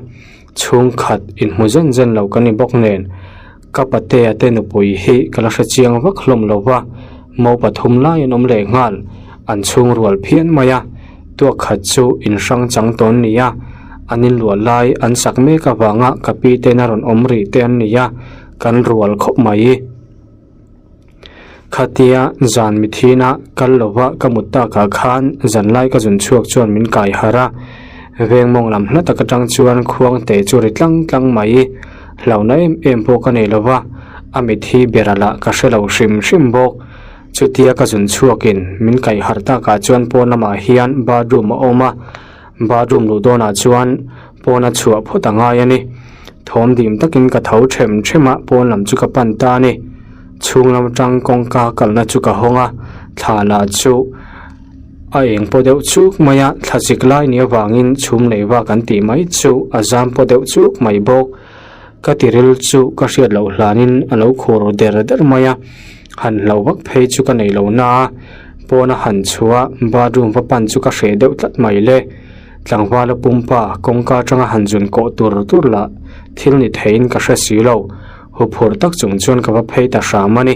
chhungkhat inhmu zen zen lo ka ni bawk nen ka patea te nupui hi ka la hre chiang vak hlawm lo va, mo pathum lai an awm leh nghal, an chhung rual phian mai a, tuak khat chu inhrang chang tawn ni a, an inluah lai an sak mek avanga ka pi ten a rawn awm rih te an ni a. Kan rual khawp mai. Khatia zan mithina kal lova ka mut takah khan zanlai ka zun chhuak chuan min kai harh a, veng mawng lam hla tak atang chuan khuangte chu ri tlang tlang mai. Hlauhna em em pawh ka nei lova, a mithi ber a lah ka hre lo hrim hrim bawk. Chutia ka zun chhuakin min kaih harh takah chuan pawn lamah hian bathroom a awm a, bathroom luh dawnah chuan Pawn a chhuah phawt a ngai a ni. Thawm dim takin ka tho them them a, pawn lam chu ka pan ta a ni. Chhung lam atang kawngka kalna chu ka hawng a, thla lah chu a eng paw deuh chuk mai a, thla chik lai ni avangin chhum lei vak an tih mai chu a zam paw deuh chuk mai bawk. Ka tiril chu ka hriat loh hlanin a lo khur der der mai a, han hlo vak phei chu ka nei lo na a, pawn a han chhuah bathroom va pan chu ka hreh deuh tlat mai le. Tlangvala pumpa kawngka atanga han zun kawh tur tur lah thil ni theiin ka hre si lo, huphurh tak chung chuan ka va phei ta hram a ni.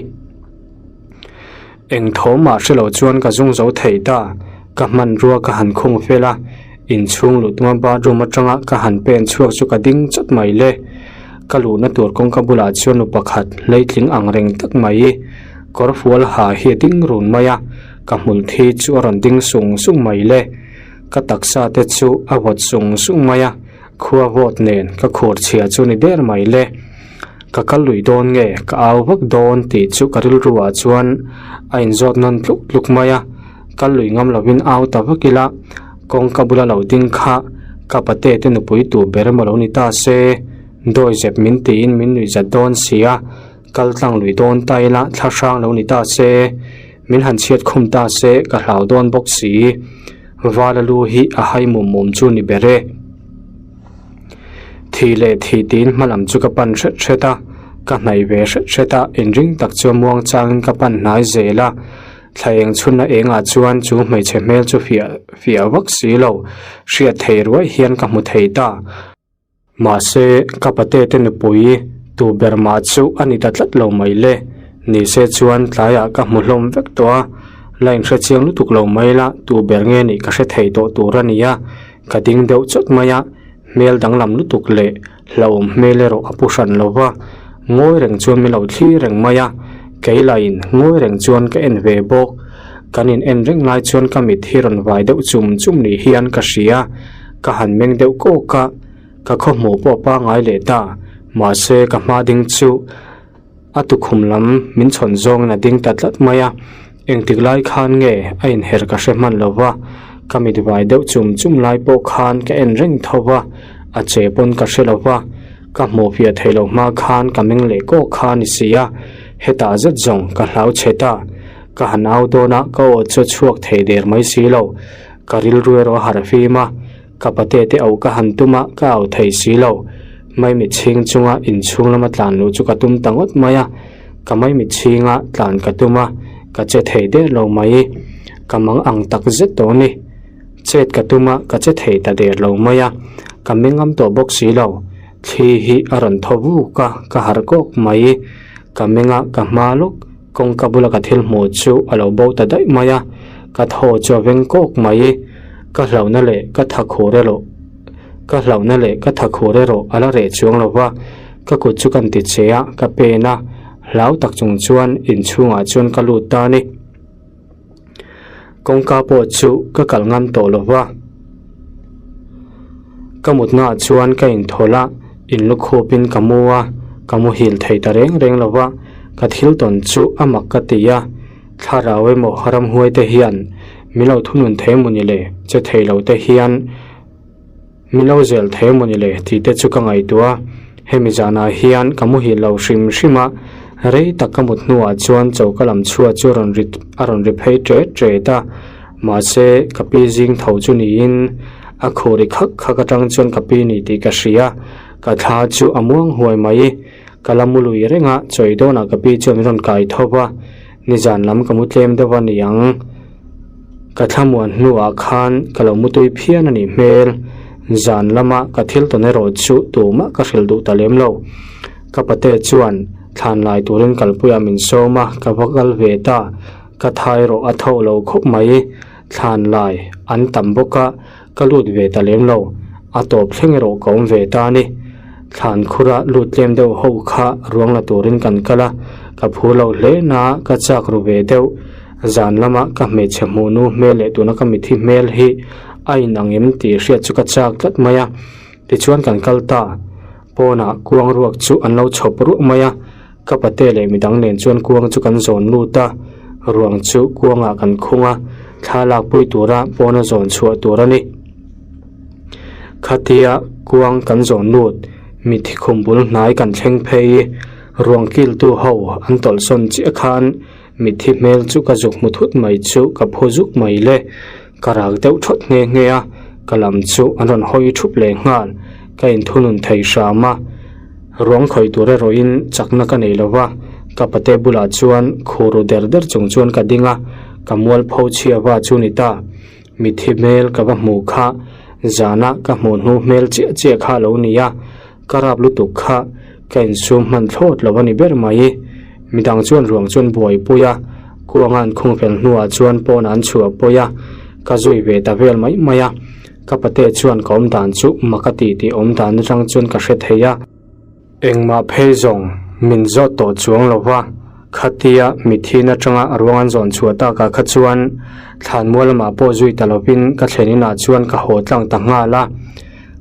Eng thawmah hre lo chuan ka zung zo thei ta, ka hmanrua ka han khung fel a, inchhung luh tuma bathroom atanga ka han pen chhuak chu ka ding chawt mai le. Ka luhna tur kawngka bulah chuan nu pakhat hleitling ang reng tak mai kawr fual ha hi a ding run mai a, ka hmul thi chu a rawn ding sung sung mai le. Ka taksa te chu a vawt sung sung mai a, khua vawt nen ka khur chhia chu ni der mai le. Ka kal lui dawn nge ka au vak dawn tih chu ka rilru ah chuan a inzawt nawn tluk tluk mai a, kal lui ngam lovin au ta vak ila kawngka bula lo ding kha ka pate te nupui tur ber emaw lo ni ta se, dawi zep min tiin min nuih zat dawn si a, kal tlang lui dawn ta ila thla hrang lo ni ta se, min han chhiat khum ta se ka hlau dawn bawk si, vala lu hi a hai mum mum chu ni ber e. Thih leh thih tiin hma lam chu ka pan hret hret a, ka hnaih ve hret hret a, inring tak chu muang changin ka pan hnai zel a, thla eng chhunna engah chuan chu hmeichhe hmel chu fiah fiah vak si lo, hriat thei ruai hian ka hmu thei ta. Mahse, ka pate te nupui tu ber mah chu a ni ta tlat lo mai le, ni se chuan tlaiah ka hmu hlawm vek tawh a, la inhre chiang lutuk lo mai la, tu ber nge nih ka hre thei tawh tur a ni a. Ka ding deuh chawt mai a, hmel danglam lutuk leh hlauhawm hmel erawh a pu hran lo va, ngawi reng chuan min lo thlir reng mai a, kei lahin ngawi reng chuan ka en ve bawk. Kan in en reng lai chuan ka mit hi rawn vai deuh chum chum ni hian ka hria, ka han meng deuh kawk a, ka khawhmuh pawh a pangngai leh ta, mahse ka hma ding chu A tukhum lam min chhawn zawngin a ding ta tlat mai a, engtik lai khan nge a inher ka hre hman lo va, ka mit vai deuh chum chum lai pawh khan ka en reng tho va, a che pawn ka hre lo va, ka hmuh fiah theih loh hma khan ka meng leh kawk kha a ni si a, hetah zet zawng ka hlau che ta, ka han au dawn a ka aw chu a chhuak thei der mai si lo, ka rilru erawh a harh fim a. Ka pate te auh ka han tum a, ka au thei si lo. Maimit chhing chunga inchhung lama tlan luh chu ka tum ta ngawt mai a, ka maimit chhinga tlan ka tum a, ka che thei der lo mai. Ka mang ang tak zet tawh a ni. Chet ka tum a, ka che thei ta der lo mai a, ka mengam tawh bawk si lo. Thli hi a rawn thaw vuk a, ka harh kawk mai. Ka meng a, ka hma lawk. Kawngka bula ka thil hmuh chu a lo bo ta daih mai a, ka thaw chu a veng kawk mai. Ka hlauhna leh ka tha khur erawh ka hlauhna leh ka tha khur erawh a la reh chuang lo va, ka kut chu kan ti che a, ka pen a, hlau tak chung chuan inchhungah chuan ka lut ta a ni. Kawngka pawh chu ka kal ngam tawh lo va, ka mutnaah chuan ka inthawlh a, inlukhupin ka mu a, ka muhil thei ta reng reng lo va, ka thil tawn chu a mak ka ti a, thlarau emaw ramhuai te hian min lo thunun thei emaw ni le, che thei lo te hian. Min lo zel thei emaw ni le tih te chu ka ngaihtuah a, hemi zanah hian ka muhil lo hrim hrim a, rei tak ka mut hnuah chuan choka lam chhuat chu rawn ri a rawn ri phei ṭet ṭet a, mahse ka pi zing tho chu niin a khuh ri khak khak aṭang chuan ka pi ni tih ka hria, ka thla chu a muang huai mai, ka la mu lui reng a, chawi dawnah ka pi chuan min rawn kai tho va, nizan lam ka mu tlem deuh a niang. Ka thlamuan hnuah khan ka lo mutui phian a nih hmel. Zan lama ka thil tawn erawh chu tumah ka hrilh duh ta lem lo. Ka pate chuan thlan lai turin kalpuiah min sawm a, ka va kal ve ta. Ka tha erawh a tho lo khawp mai. Thlan lai an tam bawk a, ka lut ve ta lem lo. A tawp thleng erawh ka awm ve ta a ni. Thlan khura lut tlem deuh ho kha ruang la turin kan kal a, ka phur lo hle na ka chak ru ve deuh. Zan lama ka hmeichhe hmuh nu hmel leh tuna ka mithi hmel hi a inang em tih hriat chu ka chak tlat mai a, tichuan kan kal ta. Pawnah kuang ruak chu an lo chhawp ruah mai a, ka pate leh midang nen chuan kuang chu kan zawn lut a, ruang chu kuangah kan khung a, thla lakpui tura pawna zawn chhuah tur a ni. Khatia kuang kan zawn lut, mithi khum bul hnai kan thleng phei, ruang kiltu ho an tawlhsawn chiah khan, Mitthi hmel chu ka zuk hmu thut mai chu ka phu zuk mai le. Ka rak deuh thawt nghe nghe a, ka lam chu an rawn hawi thup leh nghal. Ka inthunun thei hram a, ruang khawih tur erawhin chakna ka nei lo va, ka pate bulah chuan khur ru der der chung chuan ka ding a, ka mualpho chhia va chu ni ta. Mitthi hmel ka va hmuh kha, zana ka hmuh hnu hmel chiah chiah kha a lo ni a, ka rap lutuk kha ka insum hman thlawt lo a ni ber mai. Midang chuan ruang chuan buaipui a, kuanga an khung fel hnuah chuan pawnah an chhuah pawi a, ka zui ve ta vel mai mai a. Ka pate chuan ka awm dan chu mak a ti tih awm dan atang chuan ka hre thei a. Engmah phei zawng min zawt tawh chuang lo va, khatia mithin atanga a ruang an zawn chhuah takah kha chuan thlanmual lamah pawh zui ta lovin ka thlen inah chuan ka haw tlang ta nghal a.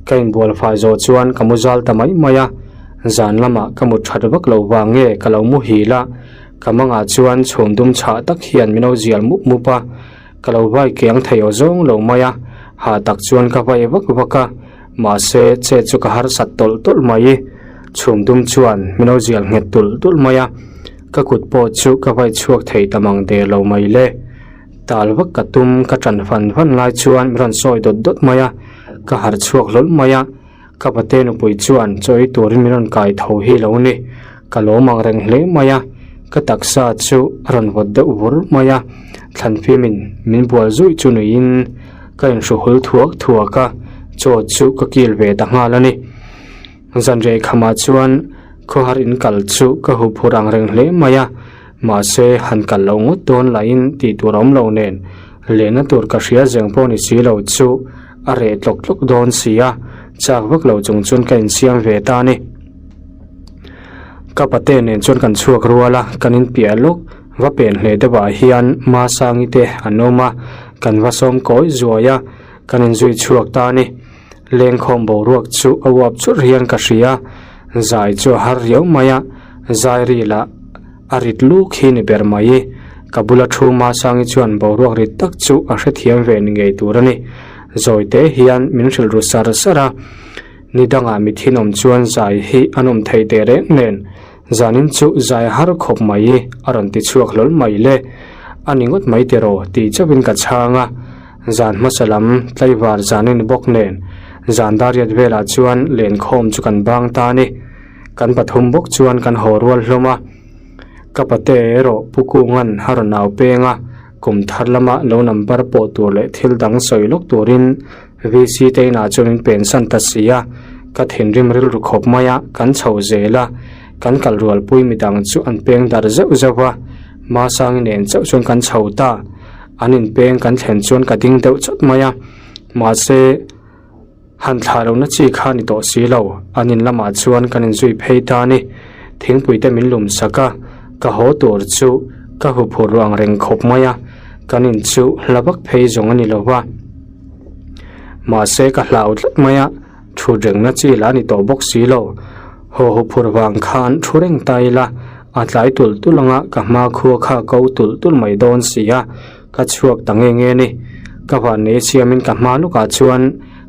Ka inbual fai zawh chuan ka mu zal ta mai mai a, zan lamah ka mut that vak lo vang nge ka lo muhil a, ka mangah chuan chhum dum chhah tak hian min lo zial mup mup a, ka lo vai kiang thei aw zawng lo mai a, hah tak chuan ka vai vak vak a, mahse chet chu ka harsat tawlh tawlh mai. Chhum dum chuan min lo zial nghet tulh tulh mai a, ka kut pawh chu ka vai chhuak thei ta mang der lo mai le. Tal vak ka tum ka tan fan fan lai chuan min rawn sawi dawt dawt mai a, ka harh chhuak hlawl mai a, ka pate nupui chuan chaw ei turin min rawn kai tho hi lo ni, ka lawm ang reng hle mai a, ka taksa chu a rawn vawt deuh vur mai a, thlanfimin min bual zuih chu nuiin ka inhru hul thuak thuak a, chaw chu ka kil ve ta nghal a ni. Zanreh khamah chuan khawhar in kal chu ka huphurh ang reng hle mai a, mahse han kal loh ngawt dawn lahin tih tur a awm lo nen lehna tur ka hria zeng pawh ni si lo chu a reh tlawk tlawk dawn si a, chak vak lo chung chuan ka insiam ve ta a ni. Ka pate nen chuan kan chhuak rual a, kan inpiah lawk va pen hle deuhah hian Masangi te an awm a, kan va sawm kawi zuai a, kan inzui chhuak ta a ni. Lengkhawm boruak chu a uap churh hian ka hria, zai chu a har riau mai a, zai ri lah a rit luk hi ni ber mai. Ka bula thu Masangi chuan boruak rit tak chu a hrethiam ve ni ngei tur a ni. Zawi te hian min hrilh ru sar sar a, ni dangah mi thinawm chuan zai hi an awm thei teh reng nen, zanin chu zai a har khawp mai a rawn ti chhuak hlawl mai le. A ni ngawt mai tiraw tih chauhin ka chhang a. Zan hmasa lam tlaivar zan a ni bawk nen zan dariat velah chuan lenkhawm chu kan bang ta a ni. Kan pathum bawk chuan kan haw rual hlawm a. Ka pate erawh Pu Kunga'n a rawn au peng a, kum thar lama lo number pawh tur leh thil dang sawi lawk turin VC te inah chuan min pensan ta si a. Ka thinrim rilru khawp mai a, kan chho zel a, kan kal rualpui midang chu an peng darh zeuh zeuh a, Masangi nen chauh chuan kan chho ta. An inpeng kan thlen chuan ka ding deuh chawt mai a, mahse han thlah lohna chi kha ni tawh si lo, an in lamah chuan kan inzui phei ta a ni. Thingpui te min lum sak a, ka haw tur chu ka huphurh ruang reng khawp mai a, kan in chu hla vak phei zawng a ni lo va, mahse ka hlau tlat mai a, Thu rengna chi lah ni tawh bawk si lo. Haw haw phur vang khan thu reng ta ila, a tlai tulh tulh anga ka hma khua kha ko tulh tulh mai dawn si a, ka chhuak ta nge nge ni. Ka van nei siamin ka hma lukah chuan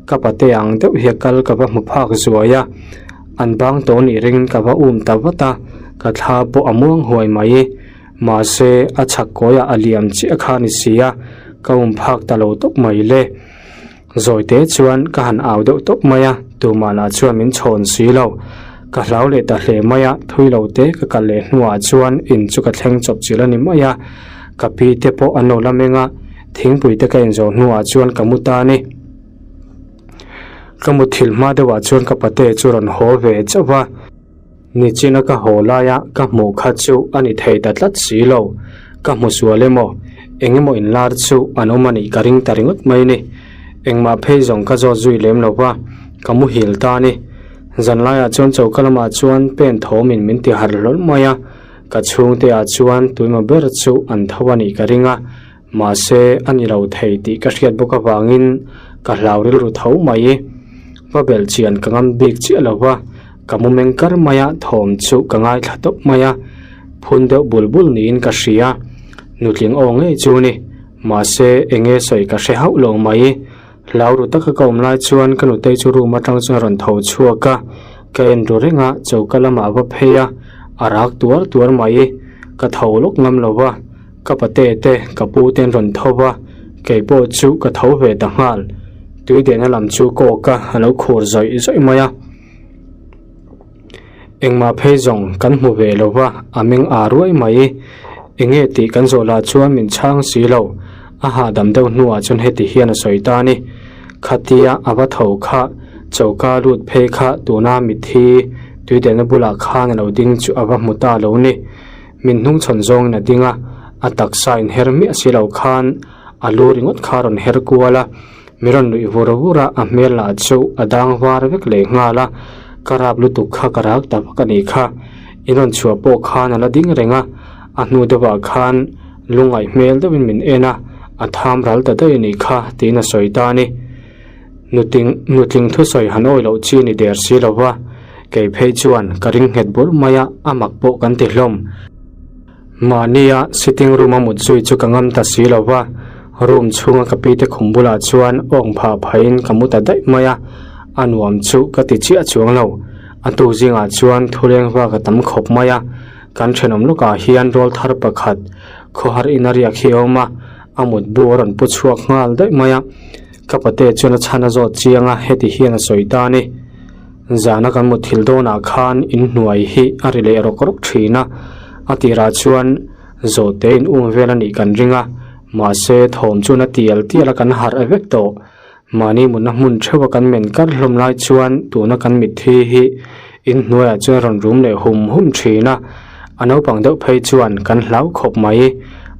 ka pate ang deuh hi a kal ka va hmu phak zuai a, an bang tawh nih ringin ka va um ta vat a, ka thla pawh a muang huai mai. Mahse, a chhak kawiah a liam chiah kha ni si a, ka um phak ta lo tawp mai le. Zawi te chuan ka han au deuh tawp mai a, tumah lah chuan min chhawn si lo. Ka hlau leh ta hle mai a, thui lo te ka kal leh hnuah chuan in chu ka thleng chawp chilh a ni mai a. Ka pi te pawh an lo la meng a, thingpui te ka inzawh hnuah chuan ka mu ta a ni. Ka muthilh hma deuhah chuan ka pate chu rawn haw ve chauh va. Nichina ka haw laia ka hmuh kha chu a ni thei ta tlat si lo. Ka hmu sual emaw, eng emaw inlar chu an awm a nih ka ring ta ringawt mai ni. Engmah phei zawng ka zawt zui lem lo va, ka muhil ta a ni. Zanlaiah chuan choka lamah chuan pen thawmin min ti harh hlawl mai a, ka chhungte ah chuan tuima ber chu an tho a nih ka ring a, mahse a ni lo thei tih ka hriat bawk avangin ka hlau rilru tho mai. Va belh chian ka ngam bik chiah lo va, ka mu meng kar mai a, thawm chu ka ngaithla tawp mai a, phun deuh bul bul niin ka hria, nutling aw ngei chu ni, mahse eng nge sawi ka hre hauh lo mai. Hlau ru taka ka awm lai chuan ka nutei chu room atang chuan a rawn tho chhuak a, ka en ru reng a, choka lamah a va phei a, a rak tuar tuar mai, ka tho lawk ngam lo va, ka pate te ka pu te an rawn tho va, kei pawh chu ka tho ve ta nghal, tui dehna lam chu kawk a, a lo khur zawih zawih mai a. Engmah phei zawng kan hmu ve lo va, a meng aa ruai mai. Enge tih kan zawh lah chuan min chhang si lo. A hahdam deuh hnuah chuan heti hian a sawi ta a ni. Khatia a va tho kha, choka lut phei kha tuna mitthi tuidelna bulah khan a lo ding chu a va hmu ta lo ni. Min hnungchhawn zawngin a ding a, a taksa inher miah si lo khan a lu ringawt kha a rawn her kual a. Mi rawn nuih vur vur a, a hmel lah chu a dang var vek leh nghal a. Ka rap lutuk kha ka rak ta vak a nih kha. In rawn chhuah pawh khan a la ding reng a, a hnu deuhah khan lungngaih hmel deuhin min en a, a tham ral ta daih a nih kha tiin a sawi ta a ni. Nutling nutling thusawi han awi loh chi a ni der si lo va, kei phei chuan ka ring nghet bur mai a, a mak pawh kan ti hlawm. Mahnia sitting room a mut zui chu ka ngam ta si lo va, room chhunga ka pite khum bulah chuan awng phah phahin ka mu ta daih mai a, a nuam chu ka ti chiah chuang lo. A tu zingah chuan thuleng vak a tam khawp mai a, kan thenawm lawkah hian rawl thar pakhat khawhar in a riak hi a awm a, a mutbu a rawn pu chhuak nghal daih mai a. Ka pate chuan a chhan a zawt chiang a, heti hian a sawi ta a ni. Zana kan mutthil dawnah khan inhnuai hi a ri leh rawk rawk thin a, a tirah chuan zawhte in um vel a nih kan ring a, mahse thawm chuan a tial tial a kan harh vek tawh. Mahni mutna hmun theuh a kan men kar hlawm lai chuan tuna kan mitthi hi inhnuaiah chuan a rawn rum leh hum hum thin a, a naupang deuh phei chuan kan hlau khawp mai.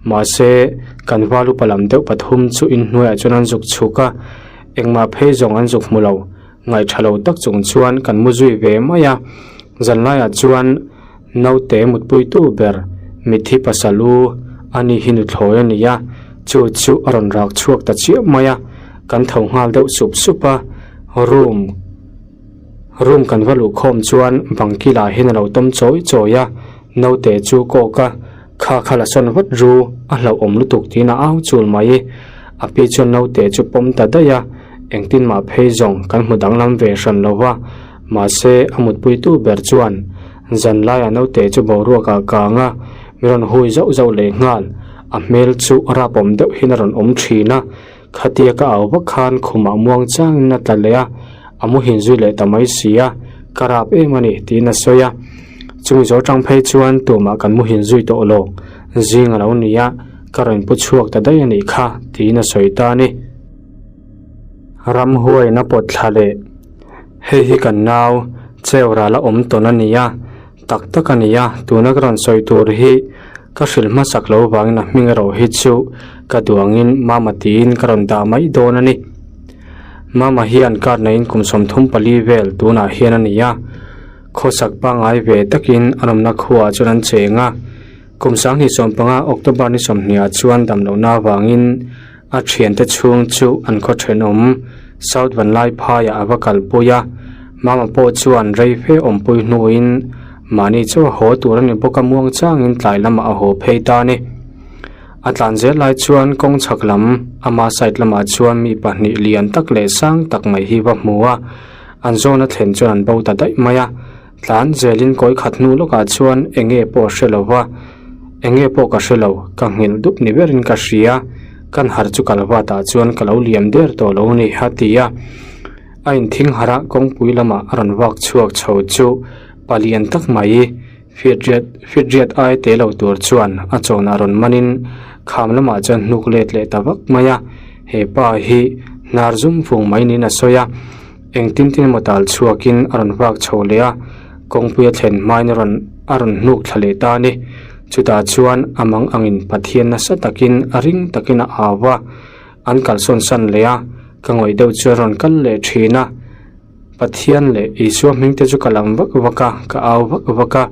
Mahse kan val upa lam deuh pathum chu inhnuaiah chuan an zuk chhuk a, engmah phei zawng an zuk hmu lo. Ngaihṭha lo tak chung chuan kan mu zui ve mai a, zanlaiah chuan naute mutpuitu ber mitthi pasal u a ni hi nuthlawi a ni a, chu chu a rawn rak chhuak ta chiah mai a, kan tho nghal deuh sup sup a, room room kan va luh khawm chuan bang kilah hian a lo tawm chawi chawi a, naute chu kawk a, kha kha la sawn vat ru, a hlauhawm lutuk tiin a au chul mai. A pi chuan naute chu pawm ta daih a, engtin mah phei zawng kan hmu danglam ve hran lo va, mahse a mutpuitu ber chuan zan laiah naute chu boruak ah kang a, mi rawn hui zauh zauh leh nghal, a hmel chu rapawm deuh hian a rawn awm thin a, khatia ka au vak khan khumah muang changin a tla leh a, a muhin zui leh ta mai si a, ka rap em a ni tiin a sawi a, chumi zawh atang phei chuan tumah kan muhin zui tawh lo, zing a lo ni a. Ka rawn pu chhuak ta daih a nih kha, tiin a sawi ta a ni. Ramhuaiin a pawt thla leh, Hei hi kan nau, cheu ral a awm tawn a ni a, tak tak a ni a, tuna ka rawn sawi tur hi ka hrilh hmasak lo vangin a hming erawh hi chu ka duangin Mama tiin ka rawn dah mai dawn a ni. Mama hian kar neiin kum 34 vel tunah hian a ni a, khawsak pangngai ve takin an awmna khuaah chuan an cheng a. Kum 2015 October ni 20 ah chuan damlohna avangin a thiante chhung chu an khaw thenawm South Vanlaiphaiah a va kalpui a, Mama pawh chuan rei fe awmpui hnuin mahni chu a haw tur a ni bawk a muang changin tlai lamah a haw phei ta a ni. A tlan zel lai chuan kawng chhak lam ama side lamah chuan mi pahnih lian tak leh sang tak mai hi va hmu a, an zawn a thlen chuan an bo ta daih mai a. Tlan zelin kawi khat hnu lawkah chuan eng nge pawh a hre lo va, eng nge pawh ka hre lo, ka nghilh dup ni berin ka hria, kan harh chu kal vatah chuan ka lo liam der tawh lo ni a ti a. A inthing harh a kawngpui lamah a rawn vak chhuak chho chu palian tak mai fitriat fitriat ai te lo tur chuan a chawnah rawn manin kham lamah chuan hnuk let leh ta vak mai a, he pa hi hnar zum fung mai niin a sawi a. Engtin tin emaw tal chhuakin a rawn vak chho leh a, kawngpui a thlen hmain a rawn a rawn hnuk thla leh ta a ni. Chutah chuan a mang angin Pathian nasa takin a ring takin a au a, an kalsawn san leh a, ka ngawih deuh chu a rawn kal leh thin a. Pathian leh Isua hming te chu ka lam vak vak a, ka au vak vak a.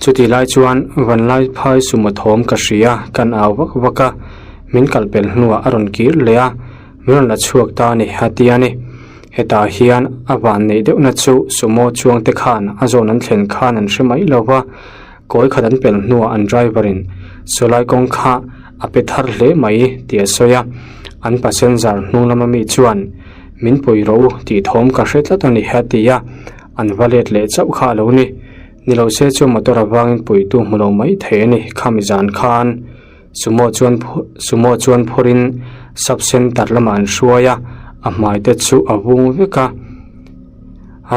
Chutih lai chuan vanlai phai sumo thawm ka hria, kan au vak vak a, min kal pel hnuah a rawn kir leh a. Min rawn la chhuak ta a ni, a ti a ni. Hetah hian a van neih deuhna chu sumo chuangte khan a zawn an thlen khan an hre mai lo va, kawi khat an pel hnuah an driver in sawlai kawng kha a pe thar hle mai tih a sawi a. An passenger hnung lama mi chuan min pui rawh u tih thawm ka hre tlat a ni, a ti a. An va let leh chauh kha a lo ni. Ni lo se chu motor avangin puitu hmu lo mai thei a ni khami zan khan. Sumo chuan sumo chuan phawrhin sub center lamah an hruai a, a hmai te chu a vung vek a,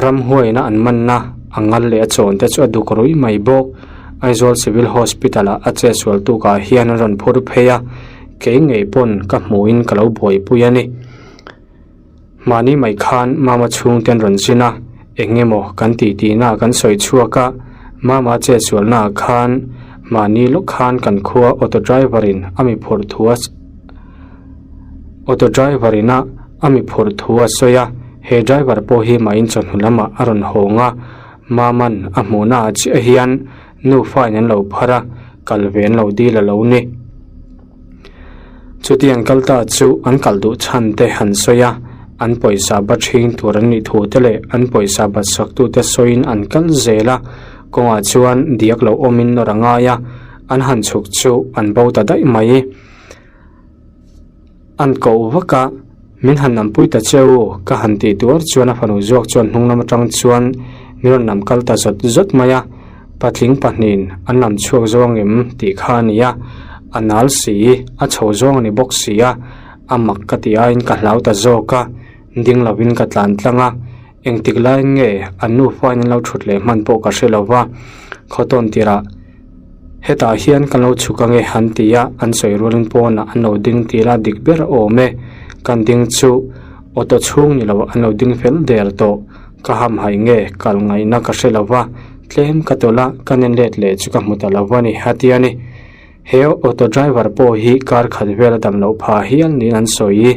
ramhuaina an manna a ngal leh a chawn te chu a duk ruih mai bawk. Aizawl Civil Hospital ah a chetsual tukah hian an rawn phur phei a, kei ngei pawn ka hmuhin ka lo buaipui a ni. Mahni mai khan Mama chhungte an rawn zin a, eng emaw kan tih tihna kan sawi chhuak a, Mama chetsualna ah khan mahni lawk khan kan khua auto driver in a mi phurh thu a auto driver in a a mi phurh thu a sawi a. He driver pawh hi mahin chawhnu lamah a rawn hawng a, Maman a hmuhna ah chiah hian nufa in an lo phar a, kal ve an lo dil a lo ni. Chuti an kal ta chu an kal duh chhan te han sawi a, an pawisa ba ṭhing tur an nih thu te leh an pawisa bat sak tu te sawiin an kal zel a, kawngah chuan diak lo awmin nawr a ngai a, an han chhuk chu an bo ta daih mai. An koh vak a, Min han nampui ta che u, ka han tih tuar chuan a fanu zawk chuan hnung lam atang chuan min rawn nam kal ta zawt zawt mai a, patling pahnihin an lam chhuak zawng em tih kha a ni a, a nal si, a chho zawng a ni bawk si a, a mak ka tih aiin ka hlau ta zawk a, ding lovin ka tlan tlang a, engtik laiin nge an nufain an lo thut leh hman pawh ka hre lo va, khawtawn tirah. Hetah hian kan lo chhuk ange han ti a, an sawi rualin pawnah an lo ding tih la dik ber awm e. Kan ding chu auto chhung ni lo an lo ding fel der tawh. Ka hamhaih nge kal ngaihna ka hre lo va, tlem ka tawlh a, ka nen let leh chu ka hmu ta lo a ni a ti a ni. He auto driver pawh hi kar khat vel a dam loh phah hial niin an sawi.